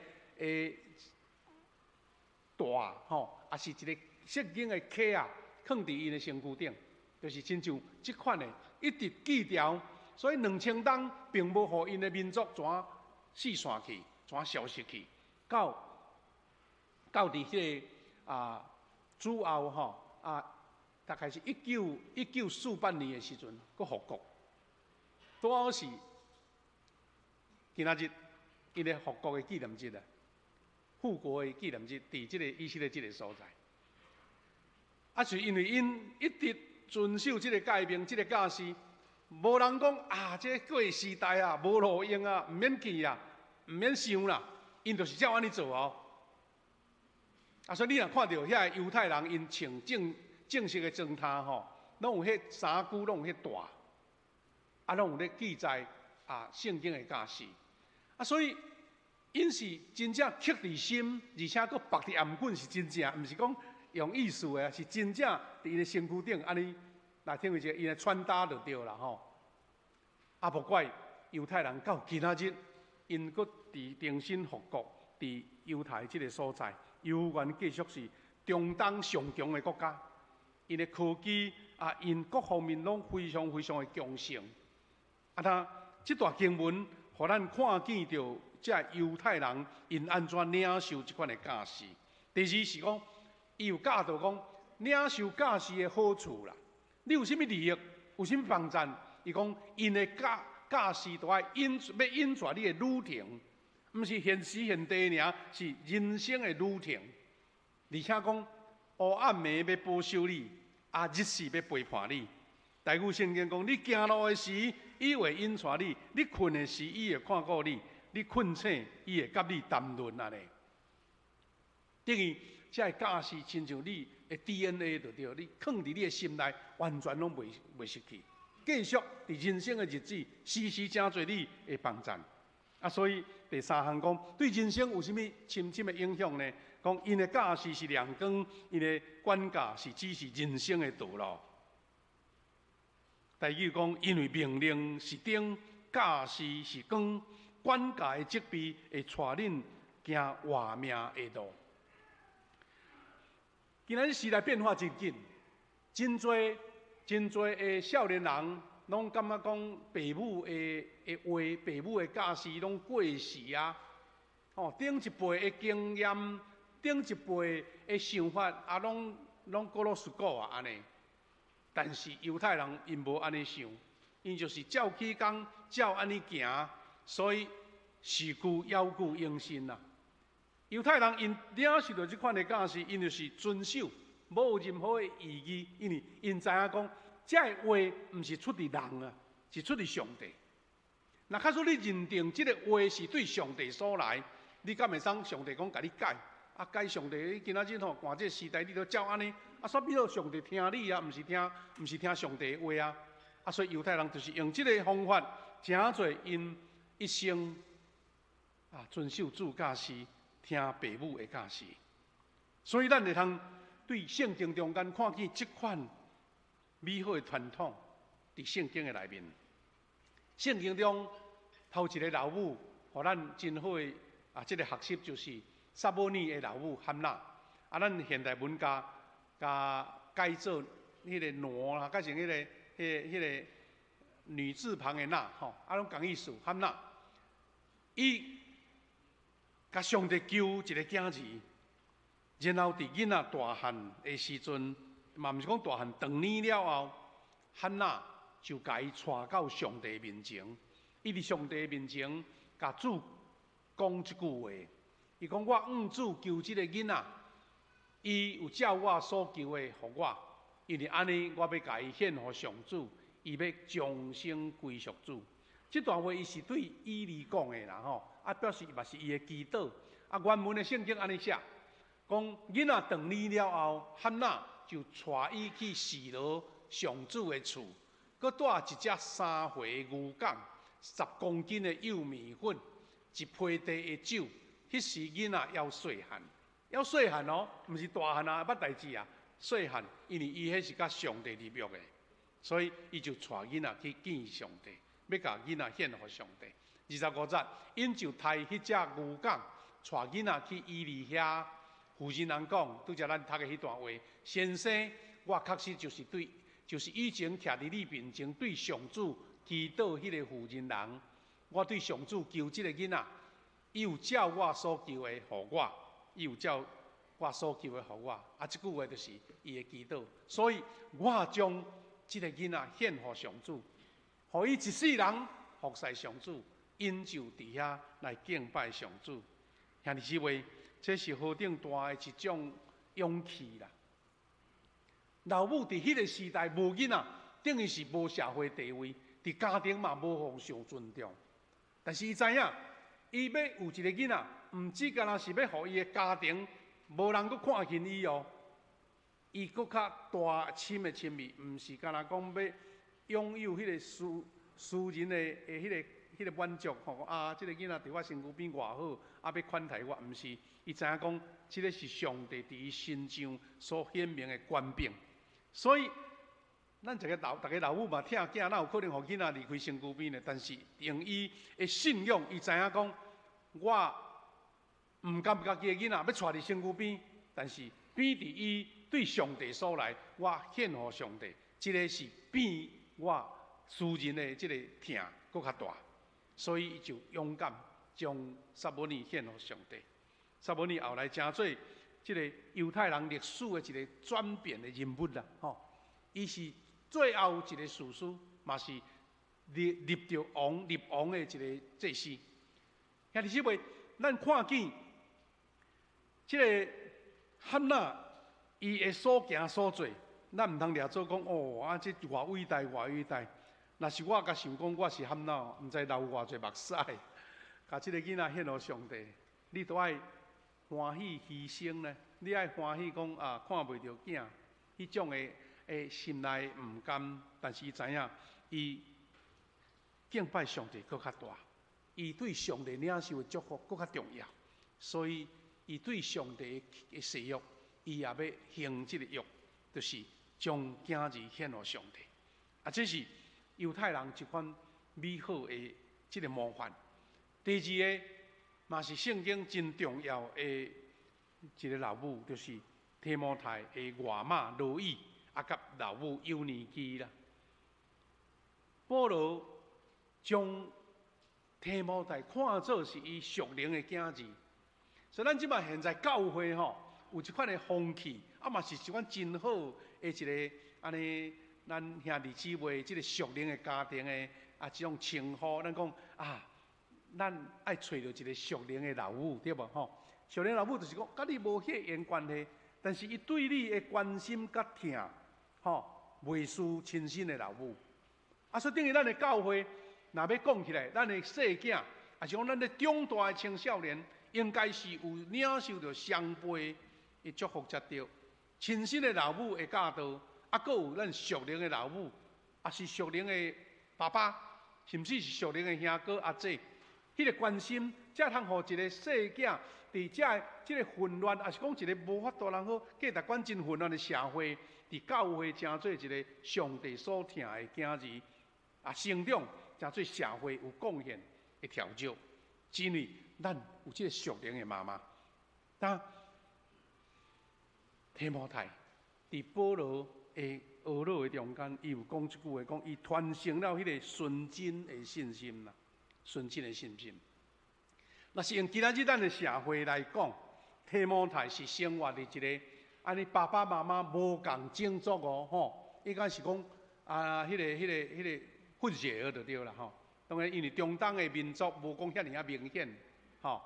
帶吼，也是一個聖經的卡啊，囥佇𪜶的身軀頂，就是親像這款的。一直記牢，所以2000冬並無予𪜶的民族怎四散去，怎消失去，到佇彼個啊主後吼啊，大概是1948年的時陣，閣復國，拄好是今仔日𪜶的復國的紀念日啊，復國的紀念日，佇這個以色列這個所在，啊是因為𪜶一直遵守這個誡命，這個教示，無人講啊，這個過時代啊，無路用啊，毋免記啊，毋免想啦，𪜶就是照按呢做哦。啊，所以你若看著遐個猶太人，𪜶穿正式的裝束吼，攏有彼衫褲，攏有彼帶，啊，攏有咧記載啊聖經的教示。啊，所以𪜶是真正刻佇心，而且閣縛佇頷頸是真正，毋是講用意思的，是真正佇𪜶的身軀頂按呢來聽為一個𪜶的穿搭就對啦吼。啊，無怪猶太人到今仔日，𪜶閣佇重新復國，佇猶太這個所在，猶原繼續是中東上強的國家。𪜶的科技啊，𪜶各方面攏非常非常的強盛。啊，他這段經文，予咱看見著這猶太人𪜶按怎領受這款的教示。第二是講，伊有教導講領受教示的好處啦。你有啥物利益，有啥物幫贊？伊講𪜶的教示都愛引欲引帶你的旅程，毋是現時現地爾，是人生的旅程。而且講黑暗暝欲保守你，啊日時欲陪伴你。台語聖經講，你行路的時，伊會引帶你；你睏的時，伊會看顧你；你睏醒，伊會佮你談論按呢。等於這個教示親像你的 DNA 就對，你囥佇你的心內，完全攏袂失去。繼續佇人生的日子，時時誠濟你的幫贊。啊，所以第三項講，對人生有啥物深深的影響呢？講𪜶的教示是亮光，𪜶的管教是指示人生的道路。台語講，因為命令是燈，教示是光，管教的責備會帶恁行活命的路。今仔日時代變化真緊，真濟真濟的少年人攏感覺講爸母的話、爸母的教示攏過時啊！哦，頂一輩的經驗、頂一輩的想法啊，攏過落時古啊，按呢。但是猶太人𪜶無按呢想，𪜶就是照起工，照按呢行，所以時舊猶舊永新啊。猶太人𪜶領受著這款的教示，𪜶就是遵守，無任何的異議，因為𪜶知影講，這个話毋是出佇人啊，是出佇上帝。若假使你認定這个話是對上帝所來，你敢會使上帝講共你改？啊，改上帝！你今仔日吼看這个時代，你都照按呢？啊，煞變做上帝聽你啊，毋是聽上帝的話啊！啊，所以猶太人就是用這个方法，誠濟𪜶一生啊遵守主教示，聽爸母的教示。所以咱會通對聖經中間看見這款美好的傳統，佇聖經的內面。聖經中頭一个老母，予咱真好的啊，這个學習就是撒母耳的老母罕娜。啊，咱現代文共改做彼个挪啦，改成彼个女字旁的娜吼，啊，攏仝意思，罕娜。伊共上帝求一个囝兒，然後佇囡仔大漢的時陣，嘛毋是講大漢，長年了後，罕娜就共伊帶到上帝面前。伊佇上帝面前，共主講一句話，伊講：我向主求這個囡仔，伊有照我所求的予我，因為按呢，我欲共伊獻予上主，伊欲終生歸屬主。這段話伊是對以利講的啦吼，啊表示嘛是伊的祈禱。啊，原文的聖經按呢寫，講囡仔長年了後，罕娜就帶伊去示羅上主的厝，閣帶一隻3歲牛犅、10公斤的幼麵粉、一批袋的酒。彼時囡仔猶細漢，猶細漢哦，毋是大漢啊，捌代誌啊，細漢，因為伊彼是佮上帝立約的，所以伊就帶囡仔去見上帝，欲共囡仔獻予上帝。25節，𪜶就刣彼隻牛犅，帶囡仔去以利遐。婦人人講，拄才咱讀的彼段話，先生，我確實就是對，就是以前徛佇你面前對上主祈禱彼個婦人人，我對上主求這個囡仔，伊有照我所求的予我，伊有照我所求的予我。啊，這句話就是伊的祈禱，所以我將這個囡仔獻予上主，予伊一世人服侍上主，𪜶就佇遐來敬拜上主。兄弟姊妹，這是何等大的一種勇氣啦！老母佇彼個時代無囡仔，等於是無社會地位，佇家庭嘛無予受尊重。但是伊知影，伊欲有一個囡仔，毋止干焦是欲予伊的家庭無人閣看輕伊哦。伊閣較大深的深意，毋是干焦講欲擁有彼個私人的彼個滿足吼啊！這个囡仔佇我身軀邊偌好，啊欲款待我，毋是，伊知影講，這个是上帝佇伊身上所顯明的權柄。所以，咱一个老，逐个老母嘛疼囝，哪有可能予囡仔離開身軀邊呢？但是用伊的信仰，伊知影講，我毋甘家己的囡仔欲帶佇身軀邊，但是比佇伊對上帝所來，我獻予上帝，這个是比我私人的這个疼閣較大。所以伊就勇敢將撒母耳獻予上帝。撒母耳後來成做這個猶太人歷史的一個轉變的人物啦，吼！伊是最後一個士師，嘛是立著王立王的一個祭司。兄弟姊妹，咱看見這個罕娜伊的所行所做，咱毋通掠做講哦，啊，這偌偉大，偌偉大。若是我共想講，我是罕娜，毋知流偌濟目屎，共這個囡仔獻予上帝，你都愛歡喜犧牲呢？你愛歡喜講啊，看袂著囝，彼種的心內毋甘，但是伊知影，伊敬拜上帝閣較大，伊對上帝領受的祝福閣較重要，所以伊對上帝的誓約，伊也欲行這个約，就是將囝兒獻予上帝。啊，這是猶太人一款美好的這个模範。第二个嘛是聖經真重要的一个老母，就是提摩太的外媽羅以，啊，佮老母友尼基啦。保羅將提摩太看做是伊屬靈的囝兒，所以咱這擺現在教會吼有這款的風氣，啊嘛是一款真好的一个按呢，咱兄弟姊妹這个屬靈的家庭的啊這種稱呼，咱講啊，咱愛揣著一个屬靈的老母，對無吼？屬靈老母就是講，佮你無血緣關係，但是伊對你的關心佮疼，吼，袂輸親生的老母。啊，所以等於咱的教會，若欲講起來，咱的細囝，抑是講咱的長大的青少年，應該是有領受著雙倍的祝福才對。親生的老母的教導，啊，閣有咱屬靈的老母，抑是屬靈的爸爸，甚至是屬靈的兄哥阿姐，彼个關心，才通予一个細囝佇這個混亂，抑是講一個無法度通好價值觀真混亂的社會，佇教會成做一個上帝所疼的囝兒，啊，成長成做社會有貢獻的調整。因為咱有這个屬靈的媽媽。但提摩太佇保羅的呵咾的中間，伊有講一句話，講伊傳承了彼个純真的信心啦，純真的信心。若是用今仔日咱的社會來講，提摩太是生活佇一个按呢爸爸媽媽無仝種族哦，吼，應該是講啊，彼个混血兒就對啦，吼。當然，因為中東的民族無講遐爾仔明顯，吼，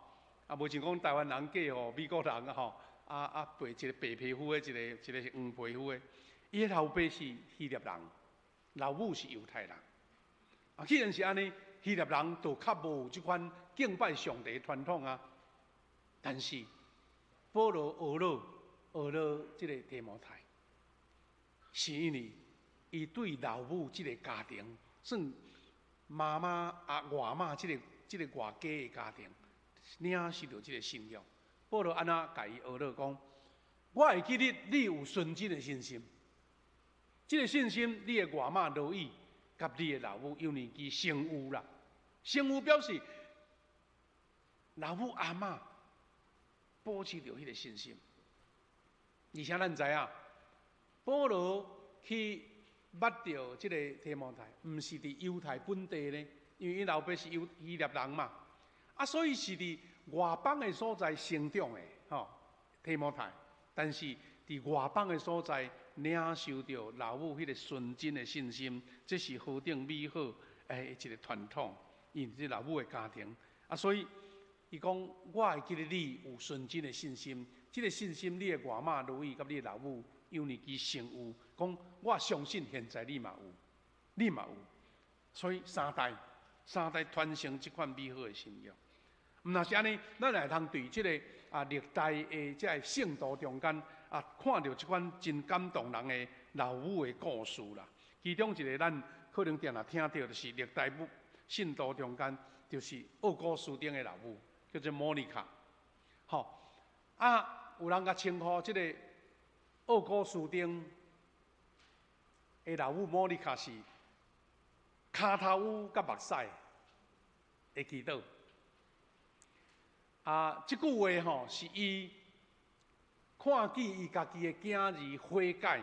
啊，無像講台灣人嫁予美國人啊，吼，啊，白一个白皮膚的，一個是黃皮膚的。伊的老爸是希臘人，老母是猶太人。啊，既然是按呢，希臘人就較無有這款敬拜上帝的傳統啊。但是保羅呵咾呵咾這个提摩太，是因為伊對老母這个家庭，算媽媽啊外媽這个外家的家庭，領受著這个信仰。保羅按怎共伊呵咾講？我會記得你有純真的信心，這个信心你的外媽羅以佮你的老母幼年期先有啦，先有表示老母阿嬤保持著彼个信心。而且咱知影，保羅去捌著這个提摩太，毋是佇猶太本地呢，因為𪜶老爸是猶希臘人嘛，啊，所以是佇外邦的所在成長的，吼，提摩太。但是佇外邦的所在領受著老母彼个純真的信心，這是何等美好的一个傳統，因為這老母的家庭，啊，所以伊講我會記得你有純真的信心，這个信心你的外媽羅以佮你的老母幼年期先有，講我相信現在你嘛有，你嘛有，所以三代三代傳承這款美好的信仰。毋若是按呢，咱會通對這个啊歷代的這个聖徒中間啊，看著這款真感動人的老母的故事啦。其中一个咱可能定定聽著，就是歷代母信徒中間，就是奧古斯丁的老母，叫做莫妮卡。吼啊，有人共稱呼這个奧古斯丁的老母莫妮卡是跤頭趺佮目屎的祈禱。啊，這句話吼是伊看見伊家己的囝兒悔改，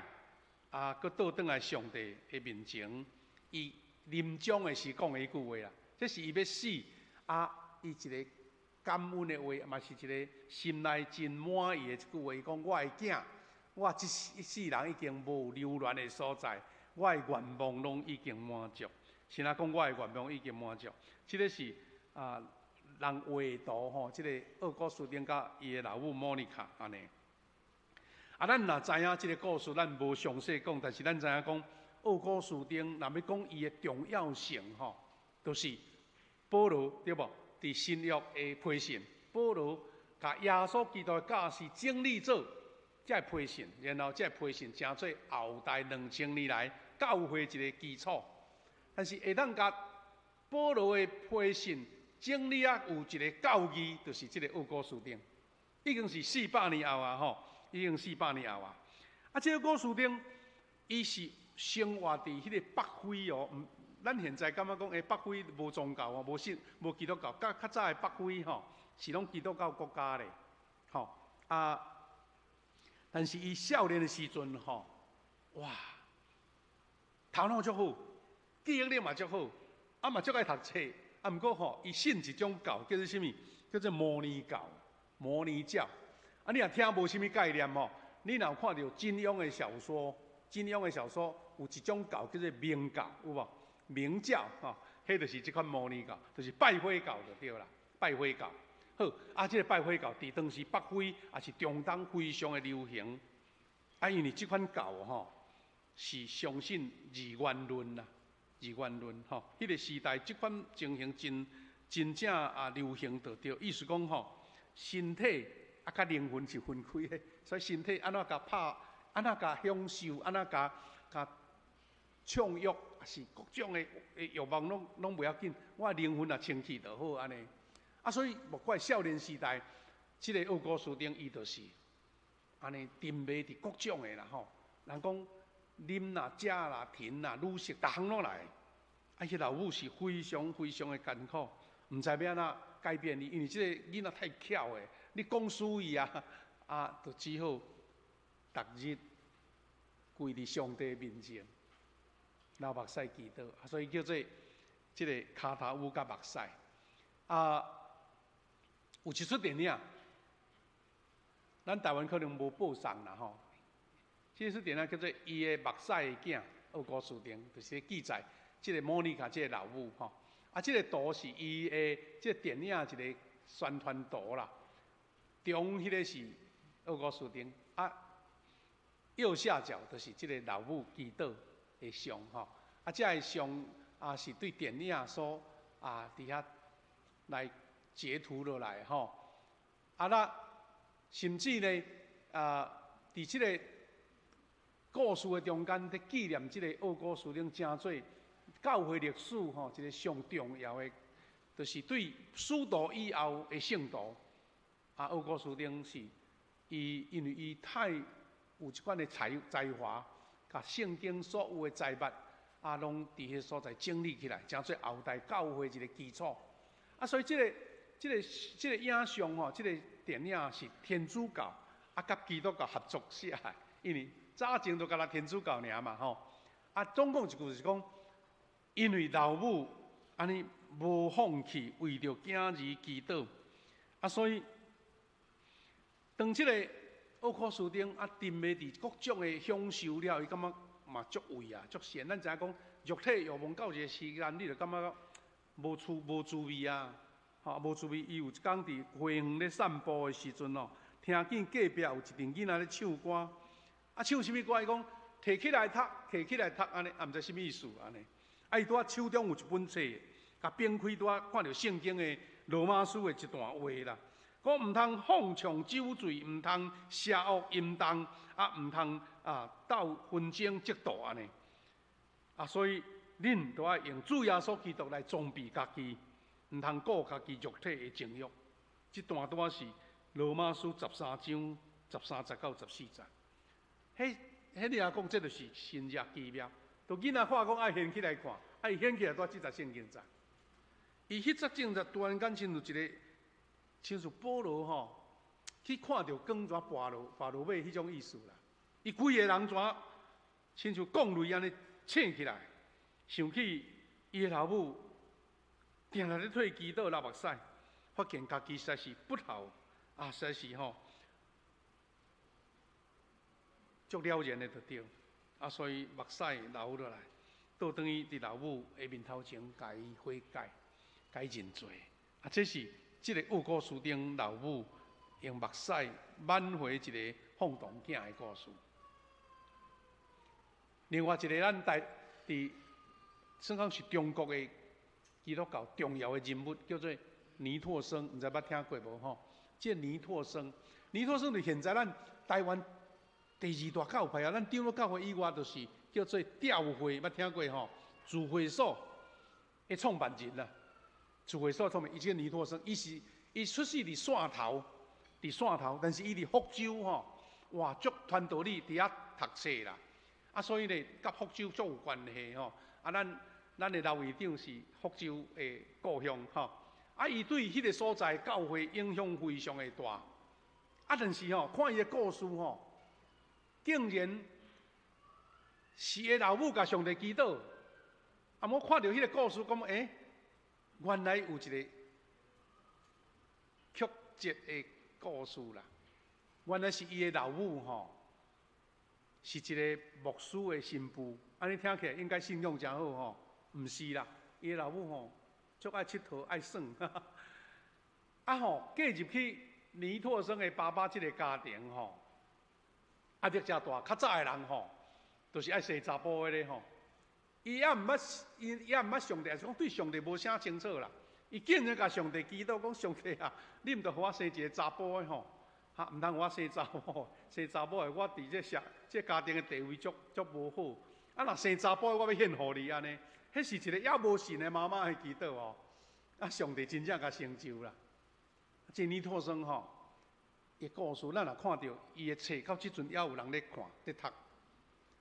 啊，閣倒轉來上帝的面前，伊臨終的時講的彼句話啦。這是伊欲死，啊，伊一个感恩的話，嘛是一个心內真滿意的一句話。伊講：我的囝，我這一世人已經無留戀的所在，我的願望攏已經滿足。是按怎講，我的願望已經滿足。這个是啊，人畫圖吼，這个奧古斯丁佮伊的老母莫妮卡按呢。啊，咱若知影這个故事，咱無詳細講，但是咱知影講奧古斯丁，若欲講伊的重要性吼，就是保羅對無？佇新約的批信，保羅共耶穌基督的教示整理做這个批信，然後這个批信成做後代2000年來教會一个基礎。但是會當共保羅的批信整理啊，有一个教義，就是這个奧古斯丁，已經是四百年後啊，吼，已經四百年後啊。啊，這个奧古斯丁，伊是生活佇彼个北非哦，毋，咱現在感覺講，北非無宗教哦，無信無基督教，較較早的北非吼，是攏基督教國家咧，吼啊。但是伊少年的時陣吼，哇，頭腦足好，記憶力嘛足好，啊嘛足愛讀冊。啊，毋過吼，伊信一種教，叫做啥物？叫做摩尼教、摩尼教。啊，你若聽無啥物概念吼，你若有看著金庸的小說，金庸的小說有一種教叫做明教，有無？明教吼，彼就是這款摩尼教，就是拜火教就對啦，拜火教。好，啊，這个拜火教佇當時北非也是中東非常的流行。啊，因為這款教吼是相信二元論啦。二元論吼，彼个時代這款情形真真正啊流行就對，意思講吼，身體啊佮靈魂是分開的，所以身體按怎共拍，按怎共享受，按怎共共暢欲，抑是各種的欲望攏攏袂要緊，我的靈魂若清氣就好按呢。啊，所以莫怪少年時代，這个奧古斯丁伊就是按呢沉迷佇各種的啦吼。人講啉啦、食啦、停啦、女色，逐項攏來。啊，彼老母是非常非常的艱苦，毋知欲按怎改變伊，因為這个囡仔太巧的，你講輸伊啊，啊，就只好逐日跪佇上帝面前，流目屎祈禱，所以叫做這个跤頭趺佮目屎。啊，有一齣電影，咱台灣可能無播送啦吼。這齣電影叫做《伊的目屎的囝》，奧古斯丁就是記載這个莫妮卡這个老母吼。啊，這个圖是伊的這个電影一个宣傳圖啦。中彼个是奧古斯丁，啊，右下角就是這个老母祈禱的像吼。啊，這个像啊是對電影所啊佇遐來截圖落來吼。啊，那甚至呢啊，佇這个故事的中間，佇紀念這个奧古斯丁，成做教會歷史吼一个上重要的，就是對使徒以後的聖徒。啊，奧古斯丁是伊，因為伊太有這款的才華，共聖經所有的財物啊，攏佇彼所在整理起來，成做後代教會一个基礎。啊，所以這個影像吼，這個電影是天主教啊，佮基督教合作寫的，因為早前都干焦天主教爾嘛吼。啊，總共一句就是講，因為老母按呢無放棄為著囝兒祈禱，啊，所以當這個奧古斯丁啊，沉迷佇各種的享受了，伊感覺嘛足胃啊，足羨。咱知影講，肉體欲望到一個時間，你就感覺無滋味啊，吼，無滋味。伊有一工佇花園咧散步的時陣哦，聽見隔壁有一陣囡仔咧唱歌，啊，唱啥物歌？伊講提起來讀，提起來讀，按呢，也毋知啥物意思按呢。啊，伊拄仔手中有一本冊，共翻開拄仔看著聖經的羅馬書的一段話啦。講毋通放暢酒醉，毋通邪惡淫蕩，啊，毋通啊鬥紛爭嫉妒按呢。啊，所以恁都愛用主耶穌基督來裝備家己，毋通顧家己肉體的情欲。這段拄仔是羅馬書13章13節到14節。彼彼你若講，這就是神跡奇妙。都囡仔看講愛掀起來看，啊，伊掀起來拄仔這節聖經節。伊彼節正節突然間親像一個，親像保羅吼，去看著光怎跋落跋落尾彼種意思啦。伊規个人怎親像降雷按呢醒起來，想起伊的老母定定咧替伊祈禱流目屎，發現家己實在是不孝，啊，實在是吼足了然的就對，啊，所以目屎流落來，倒轉去佇老母的面頭前，共伊悔改，共伊認罪。啊，這是這個奧古斯丁老母用目屎挽回一个放蕩囝的故事。另外一个咱台佇算講是中國的基督教重要的人物，叫做倪柝聲，毋知捌聽過無吼？這個倪柝聲，倪柝聲就是現在咱台灣第二大教派啊，咱長老教會以外，就是叫做教會，捌聽過吼？聚會所的創辦人啦，聚會所創辦，伊這個倪柝聲，伊是伊出世佇汕頭，佇汕頭，但是伊佇福州吼，哇，足傳道理佇遐讀冊啦，啊，所以咧，佮福州足有關係吼。啊，咱的老會長是福州的故鄉吼，啊，伊對彼个所在教會影響非常的大。啊，但是吼，看伊的故事吼，竟然是伊老母共上帝祈禱。啊，我看著彼个故事，講欸，原來有一个曲折的故事啦。原來是伊的老母吼，是一个牧師的新婦。按呢聽起來應該信仰誠好吼，毋是啦，伊的老母吼，足愛𨑨迌愛耍。啊吼，嫁入去倪柝聲的爸爸這个家庭吼，壓力誠大。較早的人吼，就是愛生查埔的咧吼。伊猶毋捌，伊猶毋捌上帝，是講對上帝無啥清楚啦。伊竟然共上帝祈禱講：上帝啊，你毋著予我生一个查埔的吼，哈，毋通予我生查某，生查某的我佇這社這家庭的地位足足無好。啊，若生查埔的，我欲獻予你按呢。彼是一个猶無信的媽媽的祈禱哦。啊，上帝真正共成就啦。這倪柝聲吼，伊故事，咱若看著伊的冊，到這陣猶有人咧看、咧讀。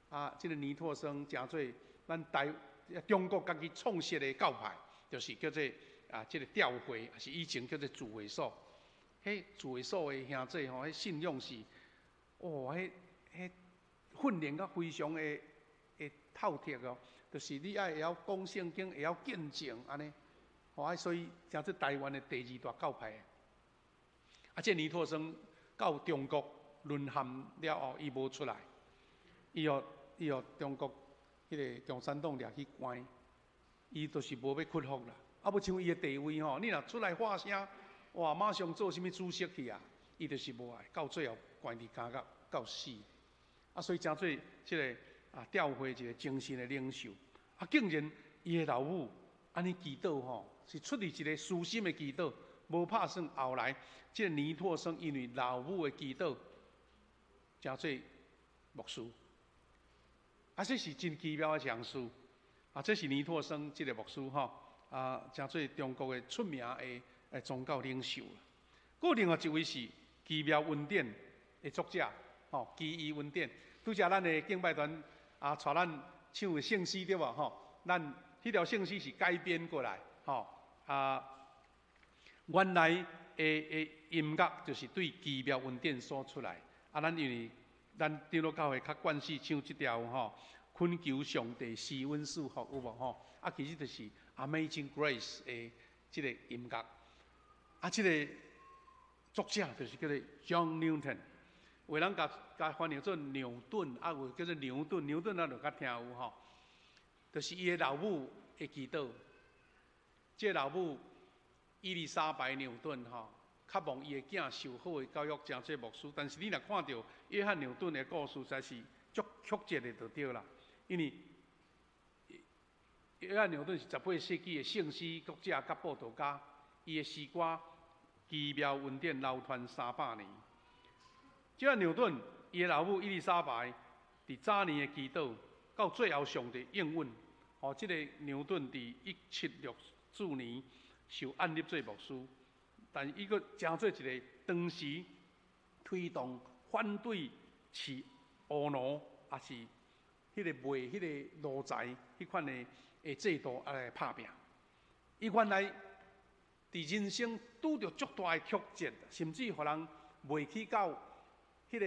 啊，這个倪柝聲誠做咱台中國家己創設的教派，就是叫做啊，這个教會，也是以前叫做聚會所。彼聚會所的兄弟吼，彼信仰是，哦，彼訓練甲非常的透徹哦。就是你愛會曉講聖經，會曉見證按呢。吼啊，所以成做台灣的第二大教派。啊，這尼托生到中國淪陷了後，伊無出來，伊予中國彼个共產黨掠去關，伊就是無欲屈服啦。啊，無像伊的地位吼，你若出來發聲，哇，馬上做啥物主席去啊！伊就是無愛，到最後關佇監獄到死。啊，所以成做這个啊，教會一个精神的領袖。啊，竟然伊的老母按呢祈禱吼，是出自一个私心的祈禱，無拍算後來這个尼托生因為老母的祈禱，成做牧師。啊，這是真奇妙的一項事。啊，這是尼托生這个牧師吼，啊，成做中國的出名的宗教領袖。閣另外一位是奇妙恩典的作者，吼，奇異恩典。拄才咱的敬拜團啊，帶咱唱的聖詩對無吼？咱彼條聖詩是改編過來，吼啊，原來的音樂就是對奇妙恩典所出來。啊，咱因為咱長老教會較慣勢唱這條吼，懇求上帝施恩賜福有無吼？啊，其實就是 Amazing Grace 的這个音樂。啊，這个作者就是叫做 John Newton，有人共翻譯做牛頓，啊，有叫做牛頓，牛頓咱就較聽有吼。就是伊的老母的祈禱，這个老母伊麗莎白牛頓吼，渴望伊的囝受好的教育，成做牧師。但是你若看著約翰牛頓的故事，實在是足曲折的，就對啦。因為約翰牛頓是18世紀的聖詩作者佮佈道家，伊的詩歌奇妙恩典流傳300年。約翰牛頓伊的老母伊麗莎白佇早年的祈禱，到最後上帝應允，予這个牛頓佇1764年受按立做牧師，但伊閣成做一个當時推動反對飼烏奴，抑是彼个賣彼个奴才彼款的制度來拍拚。伊原來佇人生拄著足大的曲折，甚至予人賣去到彼个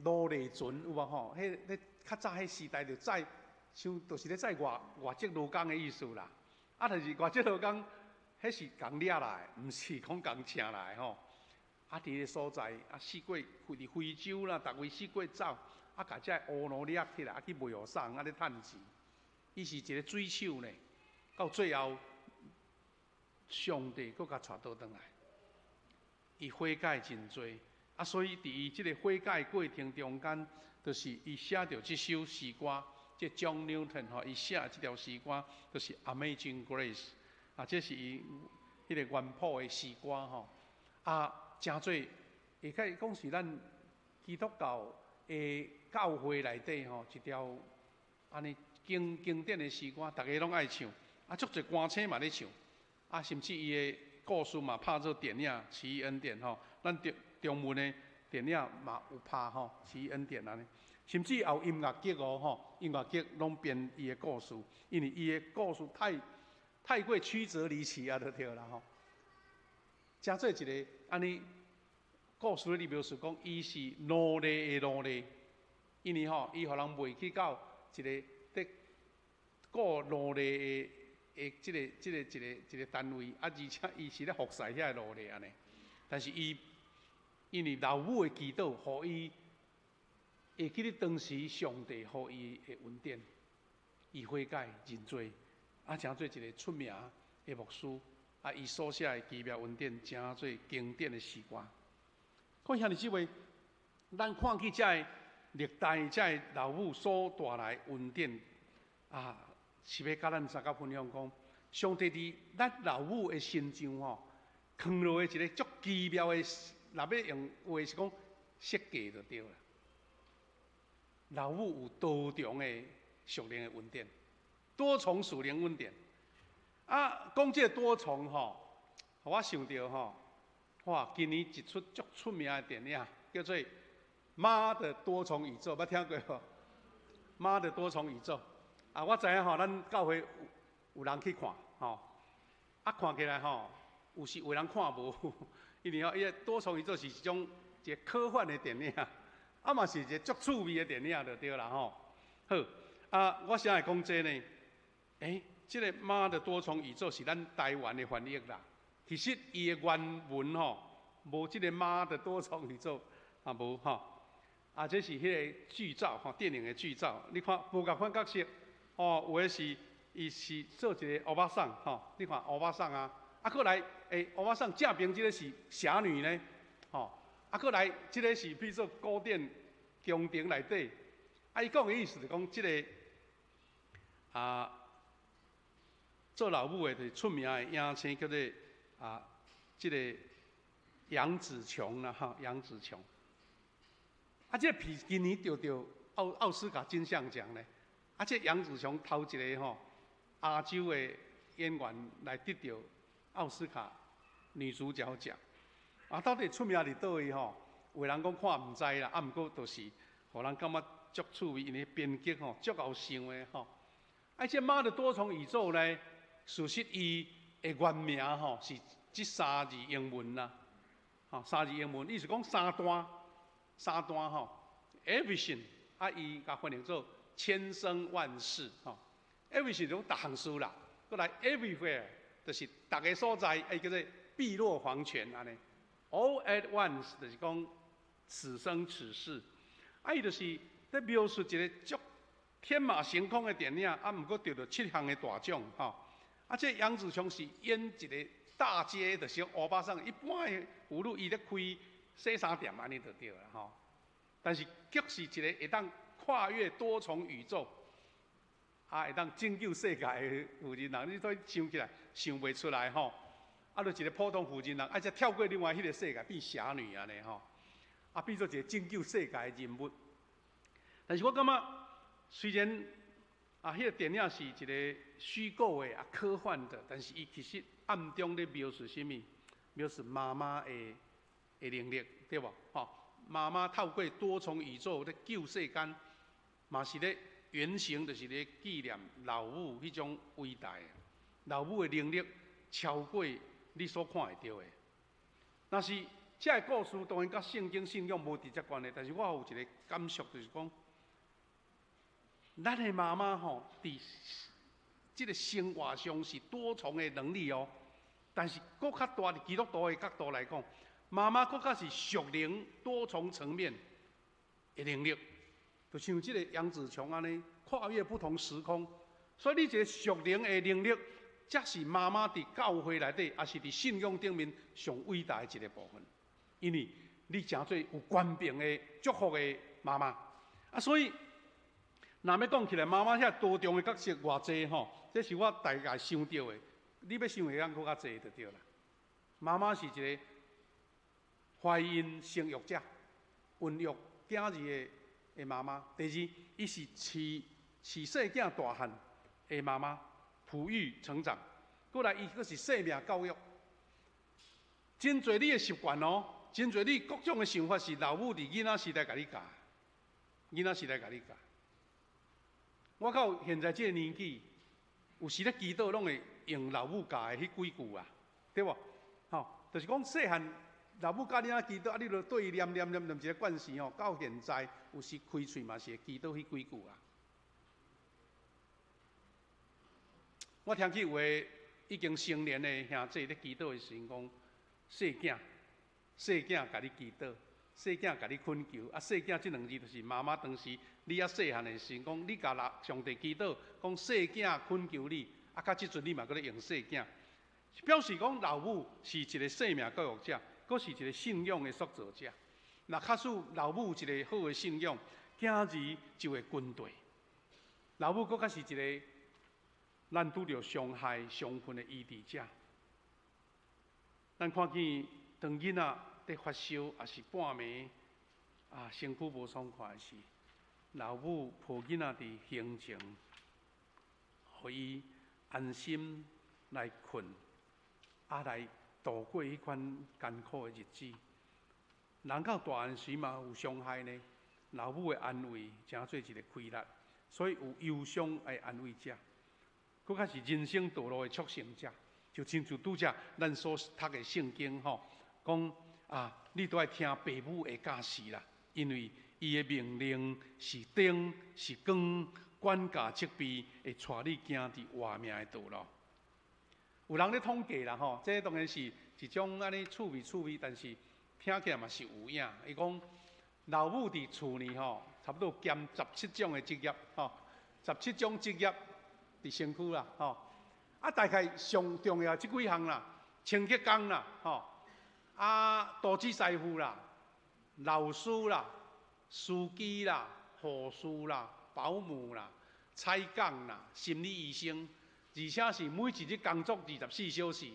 奴隸船有無吼？彼較早彼時代就載，像就是咧載外籍勞工的意思啦。啊，但是外籍勞工，彼是共掠來，毋是講共請來吼。啊，佇个所在啊，四界佇非洲啦，逐位四界走，啊，共這个烏奴掠起來，啊，去賣予啥人，啊咧趁錢。伊是一个水手呢，到最後，上帝閣共帶倒轉來，伊悔改真濟，啊，所以佇伊這个悔改過程中間，就是伊寫著這首詩歌，這 John Newton 吼，伊寫這條詩歌，就是 Amazing Grace，啊，這是伊彼個原譜的詩歌吼，啊，誠濟會使講是咱基督教的教會內底吼，一條按呢經典的詩歌，逐家攏愛唱，啊，足濟歌星嘛咧唱，啊，甚至伊的故事嘛拍做電影《奇異恩典》吼，咱中文的電影嘛有拍吼，《奇異恩典》按呢，甚至也有音樂劇哦吼，音樂劇攏編伊的故事，因為伊的故事太過曲折離奇啊，就對啦吼。成做一个按呢故事裡描述講，伊是奴隸的奴隸，因為吼，伊予人賣去到一个佇顧奴隸的這个單位，啊，而且伊是咧服侍遐个奴隸按呢。但是伊因為老母的祈禱，予伊會記得當時上帝予伊的恩典，伊悔改認罪，啊，成做一个出名的牧師。啊，伊所寫的奇妙恩典，成做經典的詩歌。各位兄弟姊妹，咱看見這个歷代這个老母所帶來恩典，啊，是欲佮咱相共分享講，上帝佇咱老母的身上吼，藏落的一个足奇妙的，若欲用話是講設計就對啦。老母有多重的屬靈的恩典，多重屬靈恩典。啊，講這个多重吼，予我想著吼，哇，今年一出足出名的電影，叫做《媽的多重宇宙》，捌聽過無？《媽的多重宇宙》啊，我知影吼，咱教會有人去看吼。啊，看起來吼，有時有人看無，因為吼，伊个多重宇宙是一種一個科幻的電影，啊嘛是一個足趣味的電影就對啦吼。好，啊，我啥會講這呢？欸，這個媽的多重宇宙是咱台灣的翻譯啦。其實伊的原文吼，無這個媽的多重宇宙啊，無吼。啊，這是彼個劇照吼，電影的劇照。你看無仝款角色，哦，有的是伊是做一個歐巴桑吼，你看歐巴桑啊，啊，閣來，欸，歐巴桑正邊這個是俠女呢，吼，啊，閣來這個是比做古典宮廷內底，啊，伊講的意思就講這個啊，做老母的就是出名的影星叫做啊，這個楊紫瓊啦，哈，楊紫瓊。啊，這個片今年得著奧斯卡金像獎呢。啊，這楊紫瓊頭一個吼亞洲的演員來得著奧斯卡女主角獎。啊，到底出名佇佗位吼？有的人講看毋知啦，啊，毋過就是予人感覺足趣味，因為編劇吼足𠢕想的吼。啊，這媽的多重宇宙呢，事實伊的原名吼是這三字英文啦，吼三字英文，意思講三段，三段吼，everything，啊，伊共翻譯做千生萬世吼，everything 就講逐項事啦，閣來 everywhere 就是逐个所在，伊叫做碧落黃泉按呢，all at once 就是講此生此世，啊，伊就是咧描述一個足天馬行空的電影，啊，毋過得著七項的大獎吼。啊，這楊紫瓊是演一個大街，就是歐巴桑一般的婦女，伊咧開洗衫店按呢就對啦吼。但是卻是一個會當跨越多重宇宙，啊，會當拯救世界的婦人人，你都想起來想袂出來吼。啊，就一個普通婦人人，啊，才跳過另外彼個世界變俠女按呢吼，啊，變做一個拯救世界的人物。但是我感覺，雖然啊，彼個電影是一個虛構的啊，科幻的，但是伊其實暗中咧描述啥物？描述媽媽的能力，對無？吼，媽媽透過多重宇宙咧救世間，嘛是咧原型，就是咧紀念老母彼種偉大的，老母的能力超過你所看會著的。若是這个故事當然佮聖經信仰無直接關係，但是我有一個感受，就是講，咱的媽媽吼，佇這個生活上是多重的能力哦，但是閣較大佇基督徒的角度來講，媽媽閣較是屬靈多重層面的能力，就像這個楊紫瓊按呢，跨越不同時空，所以你一個屬靈的能力，才是媽媽佇教會內底，抑是佇信仰頂面上偉大的一個部分。因為你成做有權柄的祝福的媽媽，啊，所以若欲講起來，媽媽遐多重的角色偌濟吼，這是我大概想著的。你欲想會當閣較濟就對啦。媽媽是一個懷孕生育者，孕育囝兒的媽媽。第二，伊是飼飼細囝大漢的媽媽，哺育成長。閣來，伊閣是生命教育。真濟你的習慣哦，真濟你各種的想法是老母佇囡仔時代共你教，囡仔時代共你教。我到現在這個年紀，有時咧祈禱攏會用老母教的彼幾句啊，對無？吼，就是講細漢老母教你按怎祈禱，啊，你就對伊念念念念一個慣勢吼，到現在有時開喙嘛是會祈禱彼幾句啊。我聽去有的已經成年的兄弟咧祈禱的時陣講，細囝，細囝共你祈禱，細囝共你懇求，啊，細囝這兩字就是媽媽當時你猶細漢的時陣講，你共上帝祈禱，講細囝懇求你，啊，到這陣你嘛閣咧用細囝，表示講老母是一個生命教育者，閣是一個信仰的塑造者。若假使老母有一個好的信仰，囝兒就會跟隨。老母閣較是一個咱拄著傷害、傷痕的醫治者。咱看見當囡仔佇發燒，抑是半暝啊，身軀無爽快時，老母抱囡仔佇胸前，予伊安心來睏，啊來度過彼款艱苦的日子。人到大漢時嘛有傷害呢，老母的安慰成做一個氣力，所以有憂傷的安慰者，閣較是人生道路的促成者。就親像拄才咱所讀的聖經吼，講啊，你都愛聽爸母的教示啦，因為伊的命令是燈是光，管教責備會帶你行佇活命的道路。有人咧統計啦吼，這當然是一種按呢趣味趣味，但是聽起來嘛是有影。伊講老母佇厝裡吼，差不多兼十七種的職業吼，十七種職業佇身軀啦吼。啊，大概上重要這幾項啦，清潔工啦吼，啊，廚子師傅啦，老師啦，司機啦，護士啦，保姆啦，採工啦，心理醫生，而且是每一日工作24小時，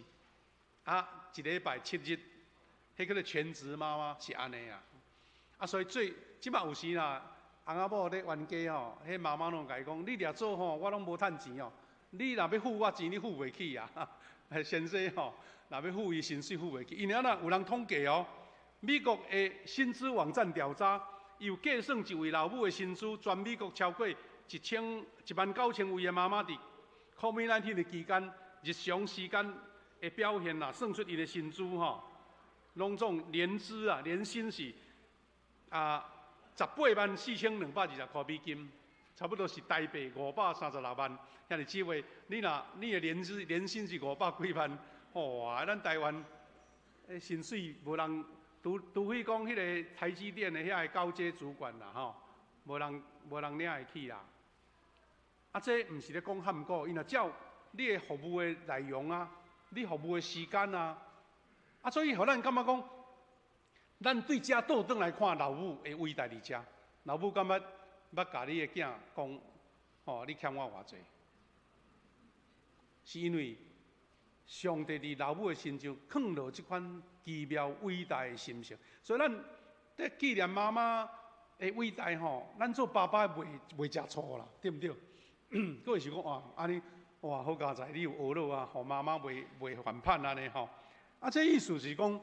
啊，一禮拜7日，彼叫做全職媽媽是按呢啊。啊，所以最這擺有時啦，翁仔某咧冤家吼，彼媽媽攏共伊講，你掠做吼，我攏無趁錢哦。你若欲付我錢，你付袂起啊！先生吼，若欲付伊薪水付袂起，因為按怎有人統計哦，美國的薪資網站調查，有計算一位老母的薪資，全美國超過19,000位的媽媽佇 COVID-19 的期間，日常時間的表現啊，算出伊的薪資吼，攏總年資啊，年薪是啊184,220塊美金。差不多是台幣536萬，兄弟姊妹，你若你的年資年薪是五百幾萬，哇！咱台灣的薪水無人，除非講彼个台積電的遐个高階主管啦吼，無人領會起啦。啊，這毋是咧講喊古，伊若照你的服務的內容啊，你服務的時間啊，啊，所以予咱感覺講，咱對這倒轉來看老母的偉大佇遮，老母感覺。捌共你的囝講，吼，你欠我偌濟？是因為上帝佇老母的身上囥落這款奇妙偉大的心性，所以咱佇紀念媽媽的偉大吼，咱做爸爸袂食醋啦，對毋對？閣會想講哇，按呢哇好佳哉，你有學落啊，予媽媽袂反叛按呢吼。啊，這意思是講，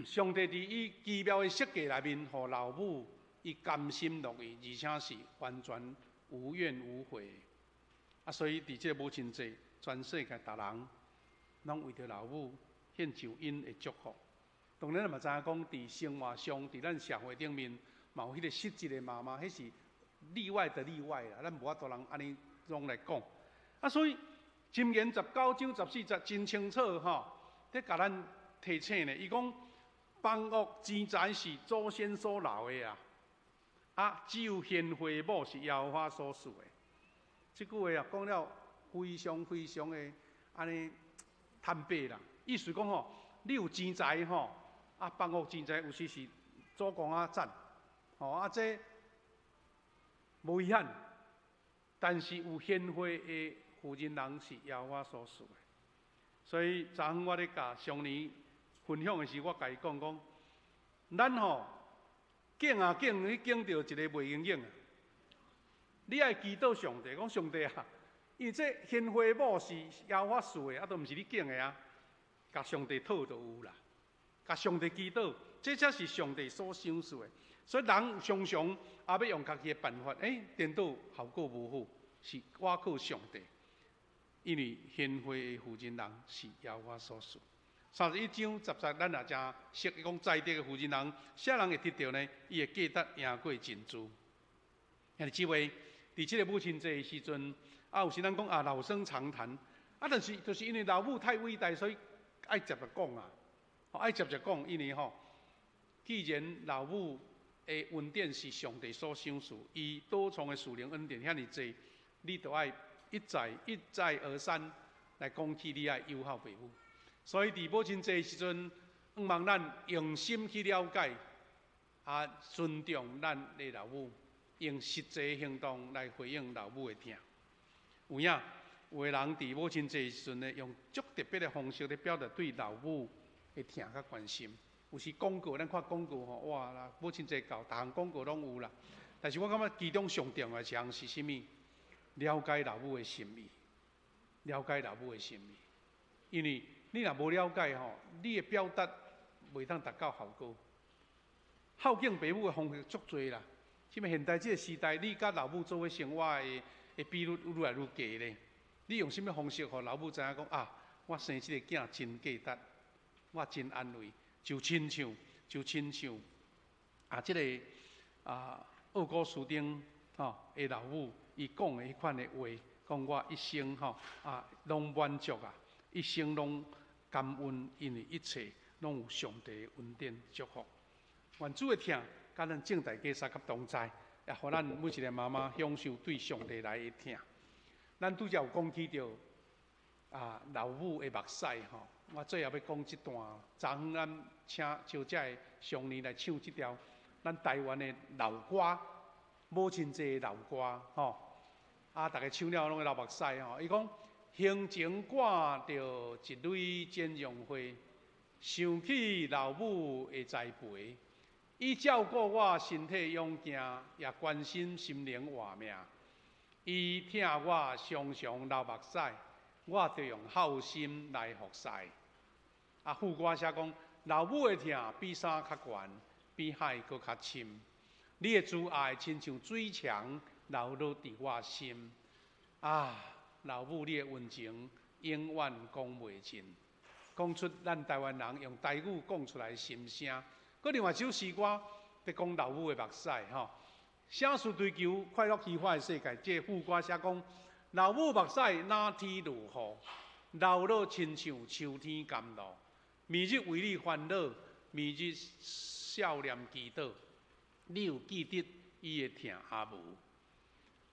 上帝佇伊奇妙的設計內面，予老母。伊甘心樂意，而且是完全無怨無悔。啊，所以佇這個母親節，全世界逐人攏為著老母獻上𪜶的祝福。當然，咱嘛知影講，佇生活上，佇咱社會頂面，嘛有彼個失職的媽媽，彼是例外的例外啦。咱無法度人按呢攏來講。啊，所以箴言19章14節真清楚吼，佇共咱提醒呢。伊講房屋錢財是祖先所留的啊。啊，只有賢惠母是耶和華所賜的。這句話啊，講了非常非常的按呢坦白啦。意思講吼，你有錢財吼，啊，房屋錢財有時是祖公仔棧，吼啊，這無遺憾。但是有賢惠的婦人人是耶和華所賜的。所以昨昏我咧共上年分享的時，我共伊講講，咱吼。敬啊敬，去敬著一个袂用用啊！你愛祈禱上帝，講上帝啊，因為這賢惠母是耶和華賜的，啊，都毋是你敬的啊，共上帝討就有啦，共上帝祈禱，這才是上帝所賞賜的。所以人常常也欲用家己的辦法，欸，顛倒效果無好，是倚靠上帝，因為賢惠的婦人人是耶和華所賜。31章10節，咱也誠熟，伊講才德的婦人人，啥人會得著呢？伊的價值贏過珍珠。兄弟姊妹，佇這个母親節的時陣，啊，有時咱講啊，老生常談，啊，但是就是因為老母太偉大，所以愛捷捷講啊，愛捷捷講，因為吼，既然老母的恩典是上帝所賞賜，伊多重的屬靈恩典遐爾濟，你著愛一再一再而三來講起你愛友好父母。所以佇母親節的時陣，向望咱用心去了解，啊，尊重咱的老母，用實際行動來回應老母的疼。有影，有的人佇母親節的時陣呢，用足特別的方式咧表達對老母的疼佮關心。有時廣告，咱看廣告吼，哇，母親節到，逐項廣告攏有啦。但是我感覺其中上重要的一項是啥物？了解老母的心意，了解老母的心意，因為。你若無了解吼，你的表達袂當達到效果。孝敬爸母的方式足濟啦，這擺現代這个時代，你佮老母做伙生活的比率愈來愈低咧。你用啥物方式，予老母知影講啊？我生這个囝真價值，我真安慰，就親像啊，這个啊，奧古斯丁吼的老母，伊講的彼款的話，講我一生吼啊，攏滿足啊，一生攏感恩，因為一切攏有上帝的恩典祝福。願主的疼，佮咱眾大家相佮同在，也予咱每一个媽媽享受對上帝來的疼。咱拄才有講起著啊，老母的目屎吼，我最後欲講這段。昨昏咱請招這个少年來唱這條咱台灣的老歌，母親節的老歌吼。啊，逐家唱了攏會流目屎吼。伊講胸前掛著一蕊剪絨花，想起老母的栽培，伊照顧我身體勇健，也關心心靈活命。伊疼我常常流目屎，我就用孝心來服侍。啊，副歌寫講，老母的疼比啥較懸，比海閣較深。你的慈愛親像水牆流落佇我心。啊，老母你的溫情永遠講袂盡，講出咱台灣人用台語講出來的心聲。閣另外一首詩歌，佇講老母的目屎吼。寫事追求快樂虛華的世界，這副歌寫講，老母目屎哪天落雨，流落親像秋天甘露。每日為你煩惱，每日笑臉祈禱，你有記得伊的疼抑無？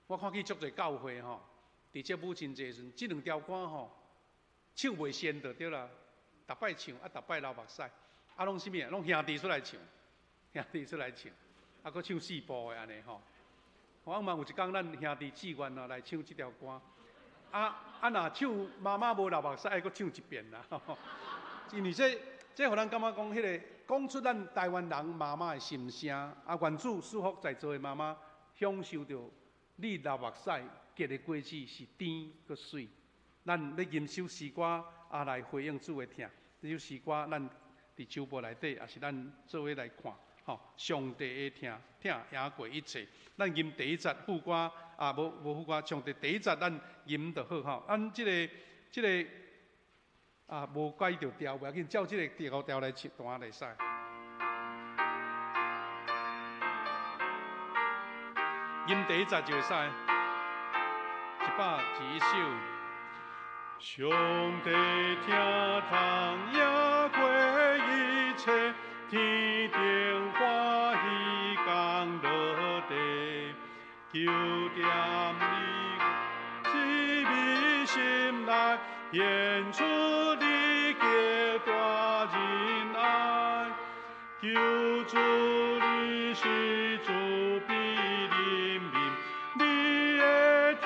我看見足濟教會吼，佇這母親節時陣，這兩條歌吼，唱袂先就對啦，逐擺唱啊，逐擺流目屎，啊，攏啥物啊？攏兄弟出來唱，兄弟出來唱，啊，閣唱四部的按呢吼。我嘛有一工，咱兄弟志願啊來唱這條歌，啊啊，若唱媽媽無流目屎，愛閣唱一遍啦。因為這這予咱感覺講，彼个講出咱台灣人媽媽的心聲，啊，願主賜福在座的媽媽，享受著你流目屎結的果子是甜閣媠。咱咧吟首詩歌啊，來回應主的疼。這首詩歌咱佇周報內底，也是咱做伙來看，吼，上帝的疼，疼贏過一切。咱吟第一節副歌啊，無無副歌，上帝第一節咱吟就好吼。咱這个這个啊，無改著調，無要緊，照這个調調來唱，彈會使。吟第一節就會使，121首。上帝疼痛贏過一切，天頂歡喜降落地，求踮你慈悲心內，顯出你極大仁愛，求主你是慈悲憐憫，你的疼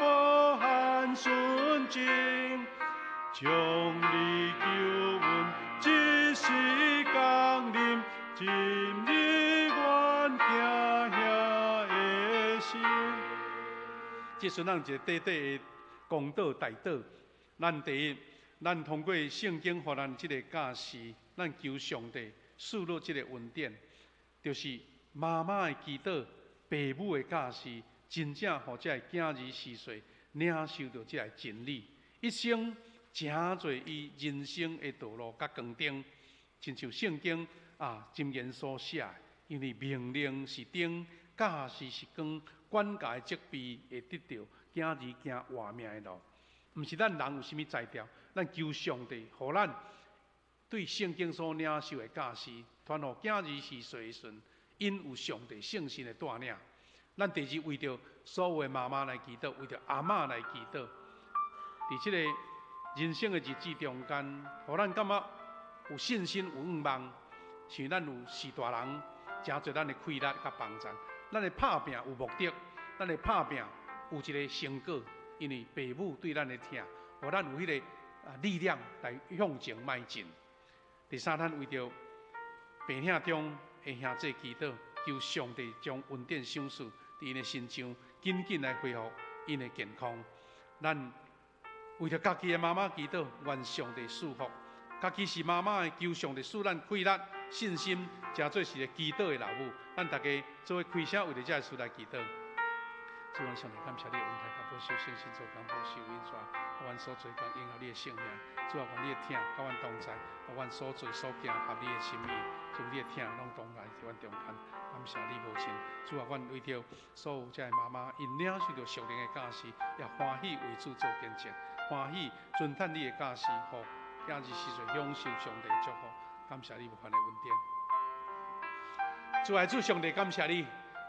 無限純情，將你救恩一時降臨，今日阮驚嚇的心。這時咱一個短短的公禱代禱，咱第一，咱通過聖經予咱這個教示，咱求上帝賜落這個恩典，就是媽媽的祈禱、父母的教示，真正予這个囝兒四歲領受著這个真理，一生誠濟伊人生的道路佮光燈，親像聖經啊箴言所寫的，因為命令是燈，教示是光，管教的責備會得著囝兒行活命的路。毋是咱人有啥物才調，咱求上帝，予咱對聖經所領受的教示，傳予囝兒四歲的時陣，𪜶有上帝聖神的帶領。咱第二為著所有的媽媽來祈禱，為著阿嬤來祈禱。佇這个人生的日子中間，予咱感覺有信心、有盼望，像咱有序大人，誠濟咱的氣力佮幫助，咱的拍拚有目的，咱的拍拚有一个成果，因為父母對咱的疼，予咱有彼个力量來向前邁進。第三，咱為著病疼中的兄弟祈禱，求上帝將恩典賞賜佇𪜶的身上，緊緊來恢復𪜶的健康。咱為著家己的媽媽祈禱，願上帝賜福。家己是媽媽的，求上帝賜咱氣力、信心，成做是個祈禱的老母。咱大家做伙開聲為著這个事來祈禱。主，阮上帝感謝你的恩待佮保守，聖心做工保守引帶，予阮所做工榮耀你的聖名。主啊，願你的疼佮阮同在，予阮所做所行合你的心意。主，你的疼攏同在佇阮中間，感謝你母親。主啊，阮為著所有遮的媽媽，𪜶領受著屬靈的教示，也歡喜為主做見證，歡喜遵趁你的教示，予囝兒時陣享受上帝的祝福。感謝你無限的恩典。主愛主上帝，感謝你。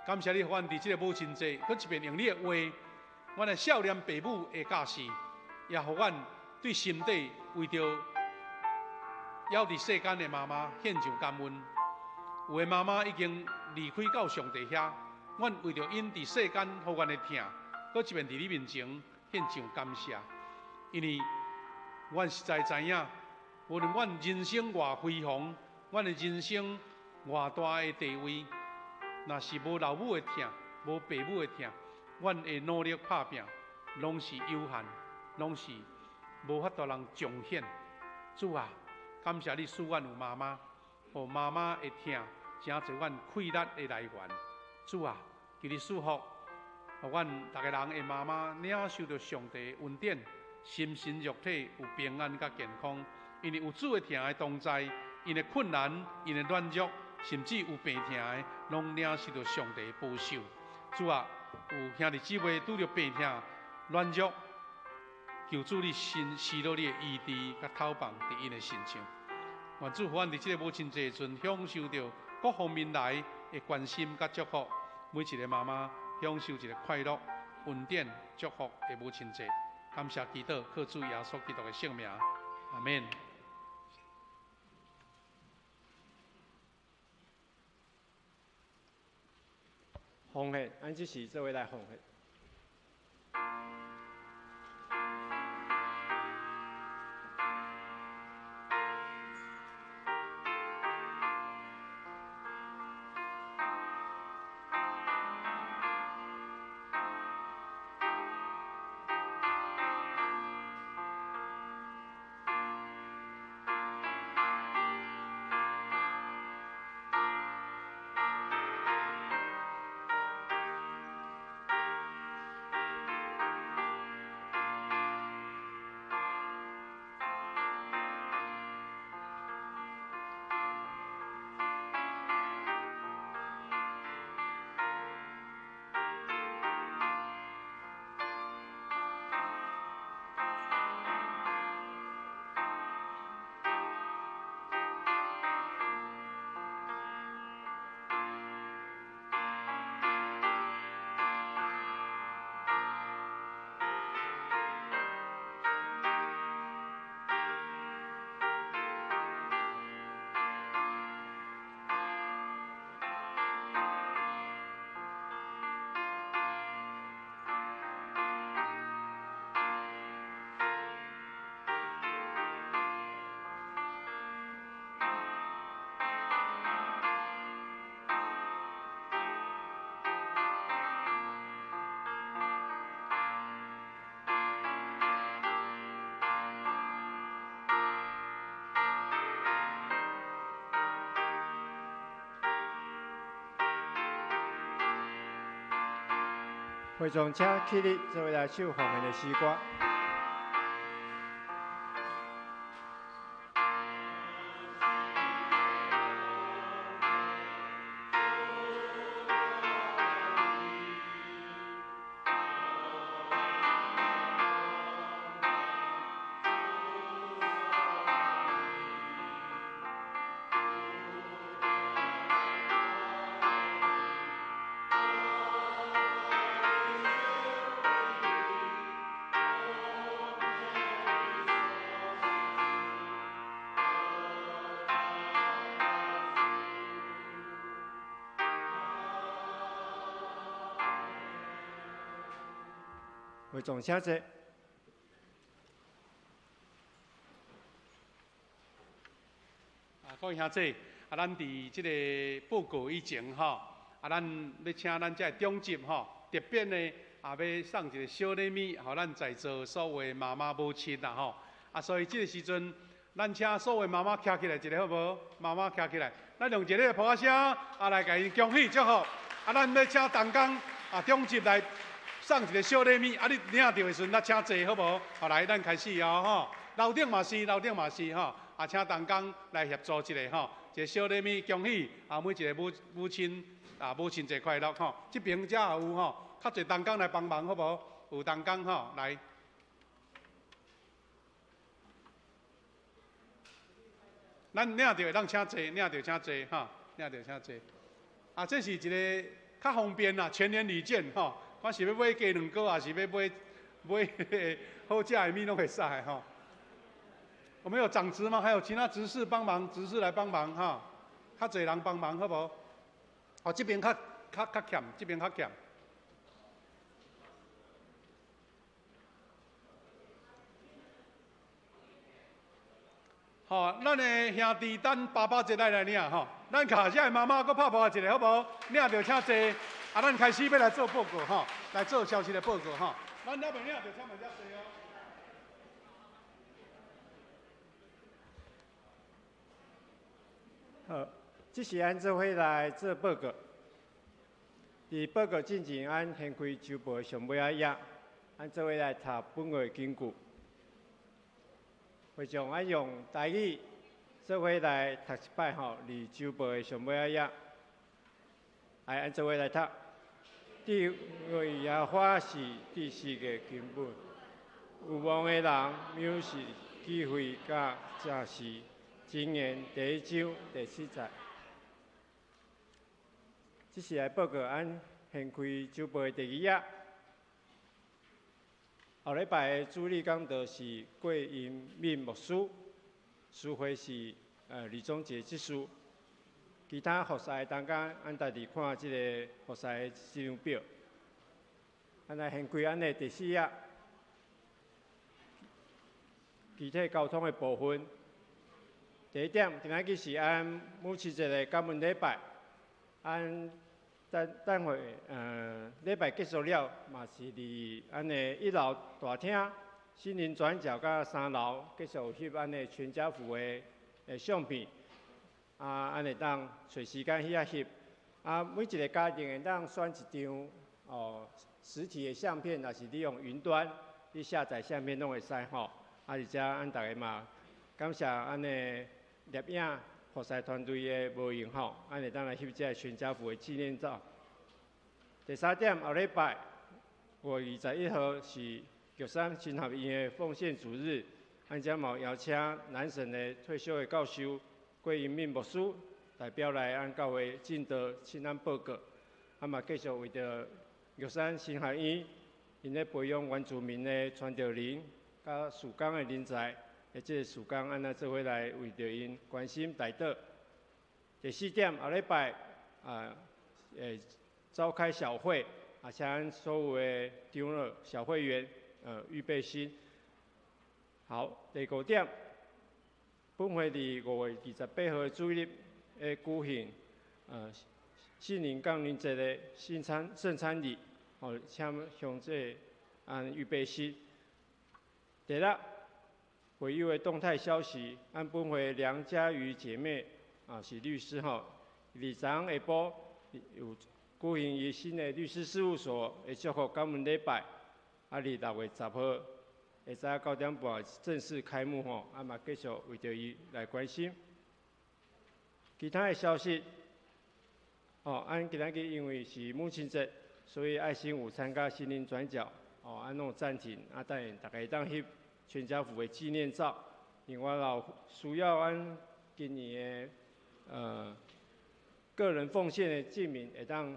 感謝你，予阮佇這個母親節，閣一遍用你的話，阮的少年爸母的教示，也予阮對心底為著猶佇世間的媽媽獻上感恩。有的媽媽已經離開到上帝遐，阮為著𪜶佇世間予阮的疼，閣一遍佇你面前獻上感謝。因為阮實在知影，無論阮人生偌輝煌，阮的人生偌大的地位，若是無老母的疼，無爸母的疼，阮的努力拍拚，攏是有限，攏是無法度人彰顯。主啊，感謝你賜阮有媽媽，予媽媽的疼，成做阮氣力的來源。主啊，求你賜福，予阮逐个人的媽媽領受著上帝的恩典，心神肉體有平安佮健康。因為有主的疼的同在，𪜶的困難，𪜶的軟弱，甚至有病疼的，攏領受著上帝的保守。主啊，有兄弟姊妹拄著病疼、軟弱，求主你先施落你的醫治佮透放佇𪜶的身上。願主予阮佇這個母親節的時陣，享受著各方面來的關心佮祝福。每一個媽媽享受一個快樂、恩典、祝福的母親節。感謝祈禱，靠主耶穌基督的聖名，阿們。奉獻，咱這時做伙來奉獻。會眾請起立，做伙來唱奉獻的詩歌。會眾請坐。啊，各位兄弟，啊，咱佇這個報告以前吼，啊，咱欲請咱這个長執吼，特別呢，啊，欲送一個小禮物，予咱在座所有的媽媽母親啦吼。啊，所以這個時陣，咱請所有媽媽徛起來一下好無？媽媽徛起來，咱用一個拍仔聲，啊，來共𪜶恭喜祝福。啊，咱欲請同工啊，長執來。送一个小禮物，啊，你領著的時陣，咱請坐好無？好，來，咱開始哦，吼，樓頂嘛是，樓頂嘛是吼，啊，請同工來協助一下吼，一個小禮物，恭喜啊，每一個母親啊，母親節快樂吼。這邊遮也有吼，較濟同工來幫忙好無？有同工吼，來。咱領著會當請坐，領著請坐吼，領著請坐。啊，這是一個較方便啦，全聯禮券吼。我是欲買雞卵糕，還是欲買好食的物攏會使吼。我們有長執嗎？還有其他執事幫忙，執事來幫忙哈。較濟人幫忙好無？哦，這邊較欠，這邊較欠。吼，咱的兄弟等爸爸節來來領吼，咱共遮的媽媽閣拍破一下好無？領著請坐，啊，咱開始欲來做報告吼，來做消息的報告吼。咱猶未領著，請問遮坐哦。好，這是按做伙來做報告。佇報告進前，按掀開週報上尾仔頁，按做伙來讀本月經句。會長按用台語做伙來讀一擺吼，佇週報的上尾仔頁，來按做伙來讀。智慧耶和華是知識的根本，有望的人藐視智慧佮正視。箴言第一章第七節。這是來報告按掀開週報的第二頁。後禮拜的主禮講道是郭英敏牧師，司會是李宗傑執事。其他服侍的同工，按家己看這个服侍的時間表。咱來掀開按的第四頁，具體交通的部分。第一點，今仔日是按母親節的感恩禮拜，按等等會，禮拜結束了，嘛是佇按的一樓大廳、心靈轉角佮三樓繼續翕按的全家福的相片，啊，按會當揣時間去遐翕，啊，每一個家庭會當選一張哦實體的相片，抑是你用雲端去下載相片攏會使吼，啊，而且按逐家嘛感謝按的攝影服侍團隊的無閒吼，按會當來翕這个全家福的紀念照。第三點，後禮拜5月21號是玉山神學院的奉獻主日，按遮嘛邀請南省的退休的教授郭英敏牧師代表來按教會進道請咱報告，啊嘛繼續為著玉山神學院𪜶咧培養原住民的傳道人佮事工的人才。這个事工按呢做伙來為著𪜶關心代禱。第四點，後禮拜啊，召開小會，啊，請咱所有的長老、小會員，預備心。好，第五點，本會佇5月28號的主日會舉行，聖靈降臨節的聖餐禮，哦，請向這按預備心。第六，會友的動態消息，按本會梁家瑜姐妹啊是律師吼，佇昨昏下晡有舉行伊新的律師事務所的祝福感恩禮拜，啊，佇6月10號下早9點半正式開幕吼，啊嘛繼續為著伊來關心。其他的消息，哦，按今仔日因為是母親節，所以愛心午餐佮心靈轉角，哦，按攏暫停，啊，等下大家會當翕全家福的紀念照。另外，有需要按今年的個人奉獻的證明，會當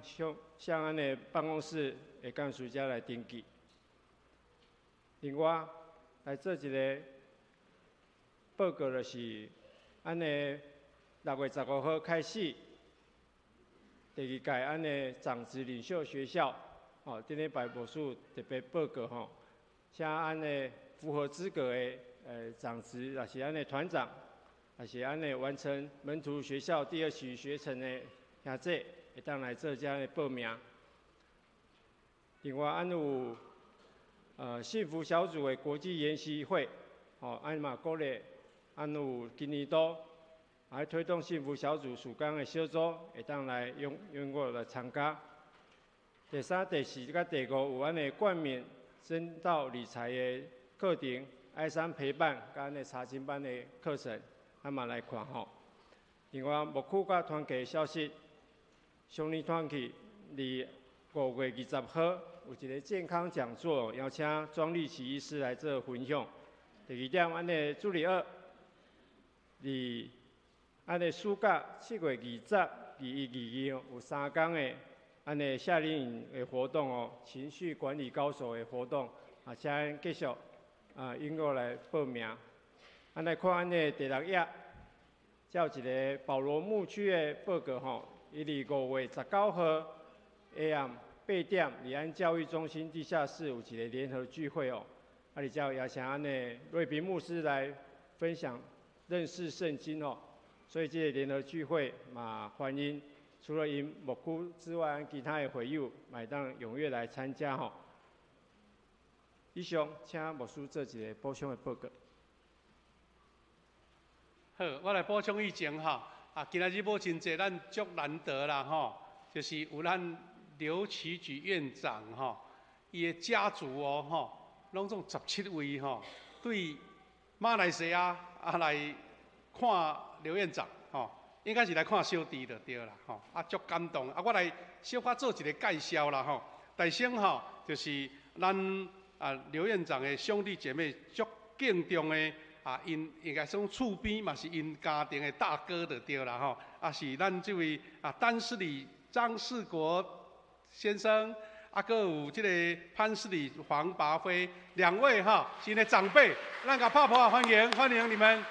向按的辦公室的幹事遮來登記。另外，來做一個報告，就是按的6月15號開始，第二屆按的長執領袖學校，哦，頂禮拜牧師特別報告吼，請按的符合資格的長執，也是按的團長，也是按的完成門徒學校第二期學程的兄弟，會當來做這个報名。另外，按有幸福小組的國際研習會，吼，按嘛鼓勵，按有今年度來推動幸福小組事工的小組，會當來踴躍來參加。第三、第四佮第五有按呢冠冕真道理财的课程，爱山陪伴佮按呢查经班的课程，咱嘛来看吼。另外，牧区佮团契消息，上年团契伫5月20号有一个健康讲座，邀请庄丽琪医师来做分享。第二点，按呢主日学，伫按呢暑假7月20、21、22有3工的按呢夏令营的活动哦，情绪管理高手的活动，啊，请继续啊踊跃来报名。咱来看按呢第六页，遮有一个保罗牧区的报告吼，伊伫5月19号下暗8点，伫咱教育中心地下室有一个联合聚会哦。啊，伫遮邀请按呢瑞平牧师来分享认识圣经哦。所以这个联合聚会嘛，欢迎除了𪜶牧区之外，其他的会友嘛会当踊跃来参加吼。以上，请牧师做一个补充的报告。好，我来补充以前吼，啊，今仔日母亲节咱足难得啦吼，就是有咱刘启举院长吼，伊的家族哦吼，拢总17位吼，对马来西亚啊来看刘院长吼，应该是来看小弟就对啦吼，啊足感动啊！我来小可做一个介绍啦吼。大先吼，就是咱啊刘院长的兄弟姐妹足敬重的啊，𪜶应该算厝边嘛是𪜶家庭的大哥就对啦吼。啊是咱这位啊丹斯里张世国先生，啊，阁有这个潘斯里黄拔辉两位哈，𪜶的长辈，咱共拍噗仔欢迎欢迎你们。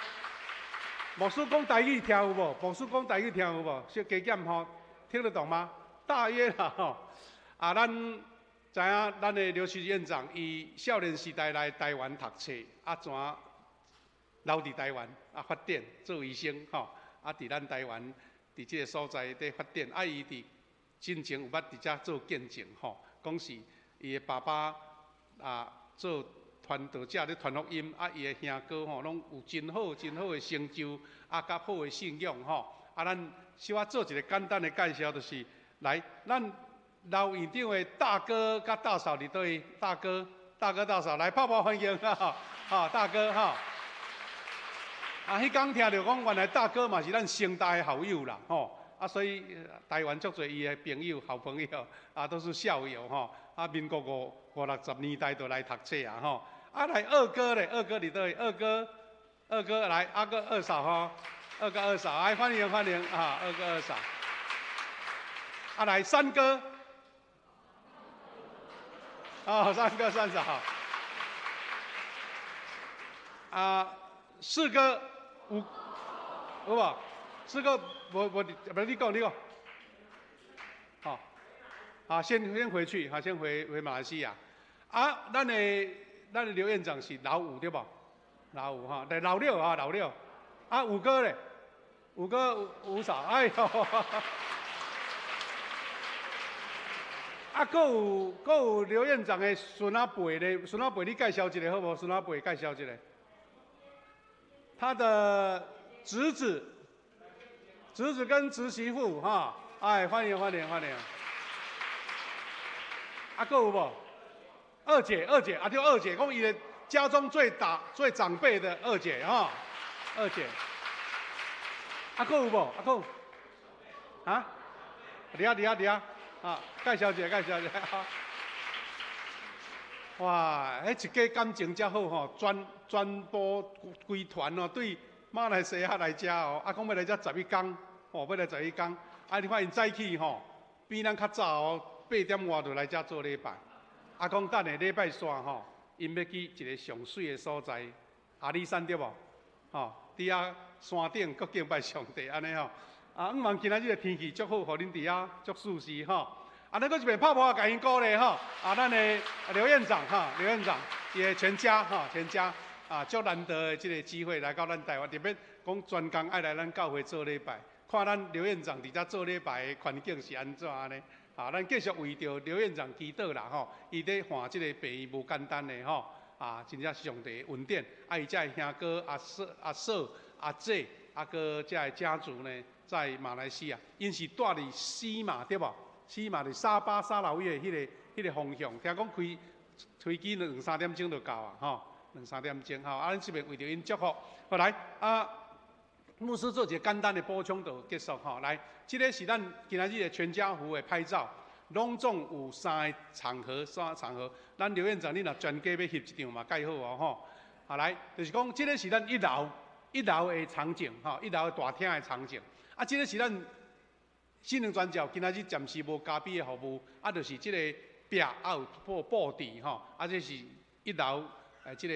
牧师讲台语听有无？牧师讲台语听有无？小加减吼，听得懂吗？大约啦吼。啊，咱知影咱的刘启院长，伊少年时代来台湾读册，啊，怎留伫台湾啊发展做医生吼，啊，伫咱台湾伫这个所在伫发展，啊，伊伫进前有捌伫遮做见证吼，讲是伊的爸爸啊做传道者咧传福音，啊，伊的兄哥吼拢有真好真好的成就，啊，佮好的信仰吼。啊，咱小可做一个简单的介绍，就是来咱刘院长的大哥佮大嫂伫佗位？大哥、大哥、大嫂来拍噗欢迎啊！哈，大哥哈。啊，彼工听著讲，原来大哥嘛是咱成大的校友啦，吼。啊，所以台湾足济伊的朋友、好朋友啊，都是校友吼。啊，民国五五六十年代就来读册啊，吼。啊，来二哥咧，二哥伫佗位？二哥，二哥来，阿哥二嫂吼，二哥二嫂，来欢迎欢迎啊，二哥二嫂。啊，来三哥，啊，三哥三嫂。啊，四哥有有无？四哥无无，无你讲你讲。好，好，先回去，好，先回马来西亚。啊，咱的刘院长是老五对无？老五哈，来老六啊，老六。啊，五哥咧，五哥五嫂，哎呦，啊，阁有刘院长的孙仔辈咧，孙仔辈你介绍一下好无？孙仔辈介绍一下。他的侄子，侄子跟侄媳妇哈，哎，欢迎欢迎欢迎。啊，阁有无？二姐，二姐啊，就二姐，讲伊的家中最大、最长辈的二姐哈，二姐。啊，阁有无？啊，阁有。啊？伫遐，伫遐，伫遐。啊，介绍一下，介绍一下。哇，彼一家感情遮好吼，全部规团哦，对马来西亚来遮哦，啊，讲欲来遮11工，吼，欲来11工。啊，你看𪜶早起吼，比咱较早哦，8点外就来遮做礼拜。啊，讲等下礼拜煞吼，𪜶欲去一个上媠的所在，阿里山对无？吼，伫遐山顶阁敬拜上帝按呢吼。啊，向望今仔日的天气足好，予恁伫遐足舒适吼。啊，咱阁一遍拍噗仔，共𪜶鼓励吼。啊，咱的刘院长哈，刘院长伊的全家哈，全家啊，足难得的这个机会来到咱台湾，特别讲专工爱来咱教会做礼拜，看咱刘院长伫遮做礼拜的环境是按怎呢？啊，咱继续为著刘院长祈祷啦吼，伊咧换这个病院无简单的吼，啊，真正上帝恩典，啊，伊遮的兄哥阿嫂、阿嫂、阿姐，啊，阁遮的家族呢，在马来西亚，𪜶是住伫西马对无？死嘛伫沙巴沙劳越彼个方向，聽講開飛機兩三點鐘就到啊，吼，兩三點鐘吼。啊，咱這邊為著𪜶祝福，好來啊，牧師做一個簡單的補充就結束吼。來，這個是咱今仔日的全家福的拍照，攏總有三個場合，三個場合。咱劉院長，你若全家欲翕一張嘛，蓋好哦吼。好來，就是講這個是咱一樓的場景，吼，一樓的大廳的場景。啊，這個是咱新娘專教今仔日暫時無嘉賓的服務，啊，就是這個壁啊有布置吼，啊，這是一樓這個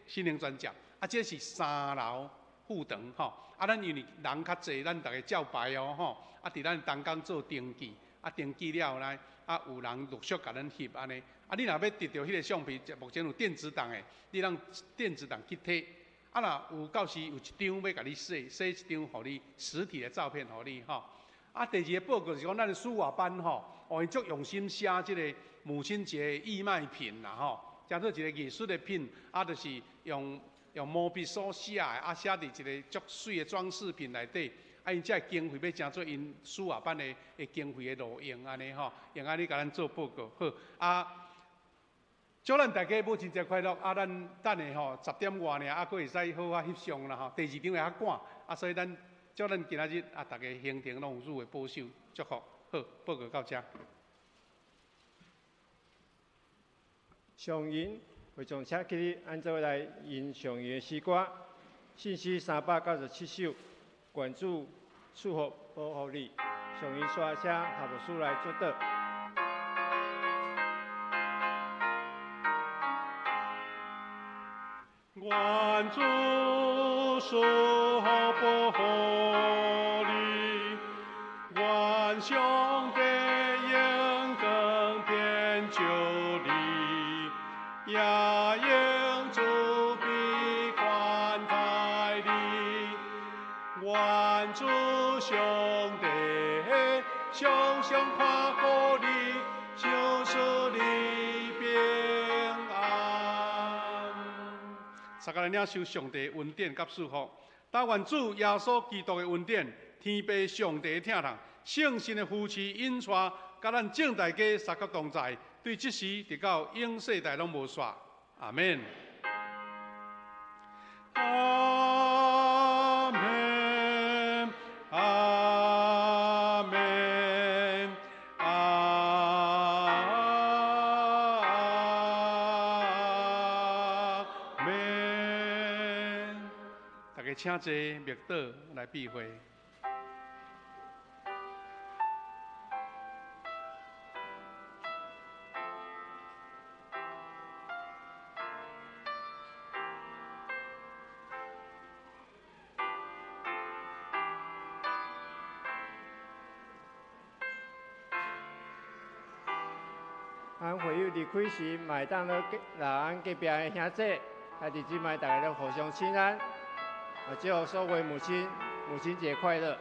新娘專教，啊，這是三樓副堂吼，啊，咱因為人較濟，咱逐家照排哦吼，啊，佇咱當工做登記，啊，登記了後呢，啊，有人陸續共咱翕按呢，啊，你若欲得著彼個相片，目前有電子檔的，你通電子檔去提，啊，若有到時有一張欲共你洗，洗一張予你實體的照片予你吼。啊，第二個報告是講，咱的書畫班吼，哦，𪜶足用心寫這個母親節的義賣品啦吼，誠做一個藝術的品，啊，就是用毛筆所寫的，啊，寫佇一個足媠的裝飾品內底，啊，𪜶這個經費欲成做𪜶書畫班的經費的路用按呢吼，用按呢共咱做報告好。啊，祝咱大家母親節快樂！啊，咱等下吼10點外爾，啊，閣會使好好翕相啦吼。第二場會較趕，啊，所以咱祝咱今仔日啊，大家行程攏有主的保守祝福。好，報告到這。上銀會從請起立，按做來吟上銀的詩歌，信詩397首，願主賜福保護你。上銀刷請夏牧師來祝禱。願主賜福保護你，願上帝榮光遍照你，也用慈悲寬待你。願主上帝常常看顧你，賞賜你平安。大家來領受上帝恩典佮祝福，但願主耶穌基督的恩典、天父上帝的疼痛、聖神的扶持引帶，佮咱眾大家三甲同在，對這時直到永世代攏無煞。阿們。阿們，阿們，阿們。大家請坐，默禱來閉會。咱會友離開時，嘛會當來咱隔壁的兄弟、兄弟姊妹，大家攏互相請安。啊，祝福所有母親，母親節快樂。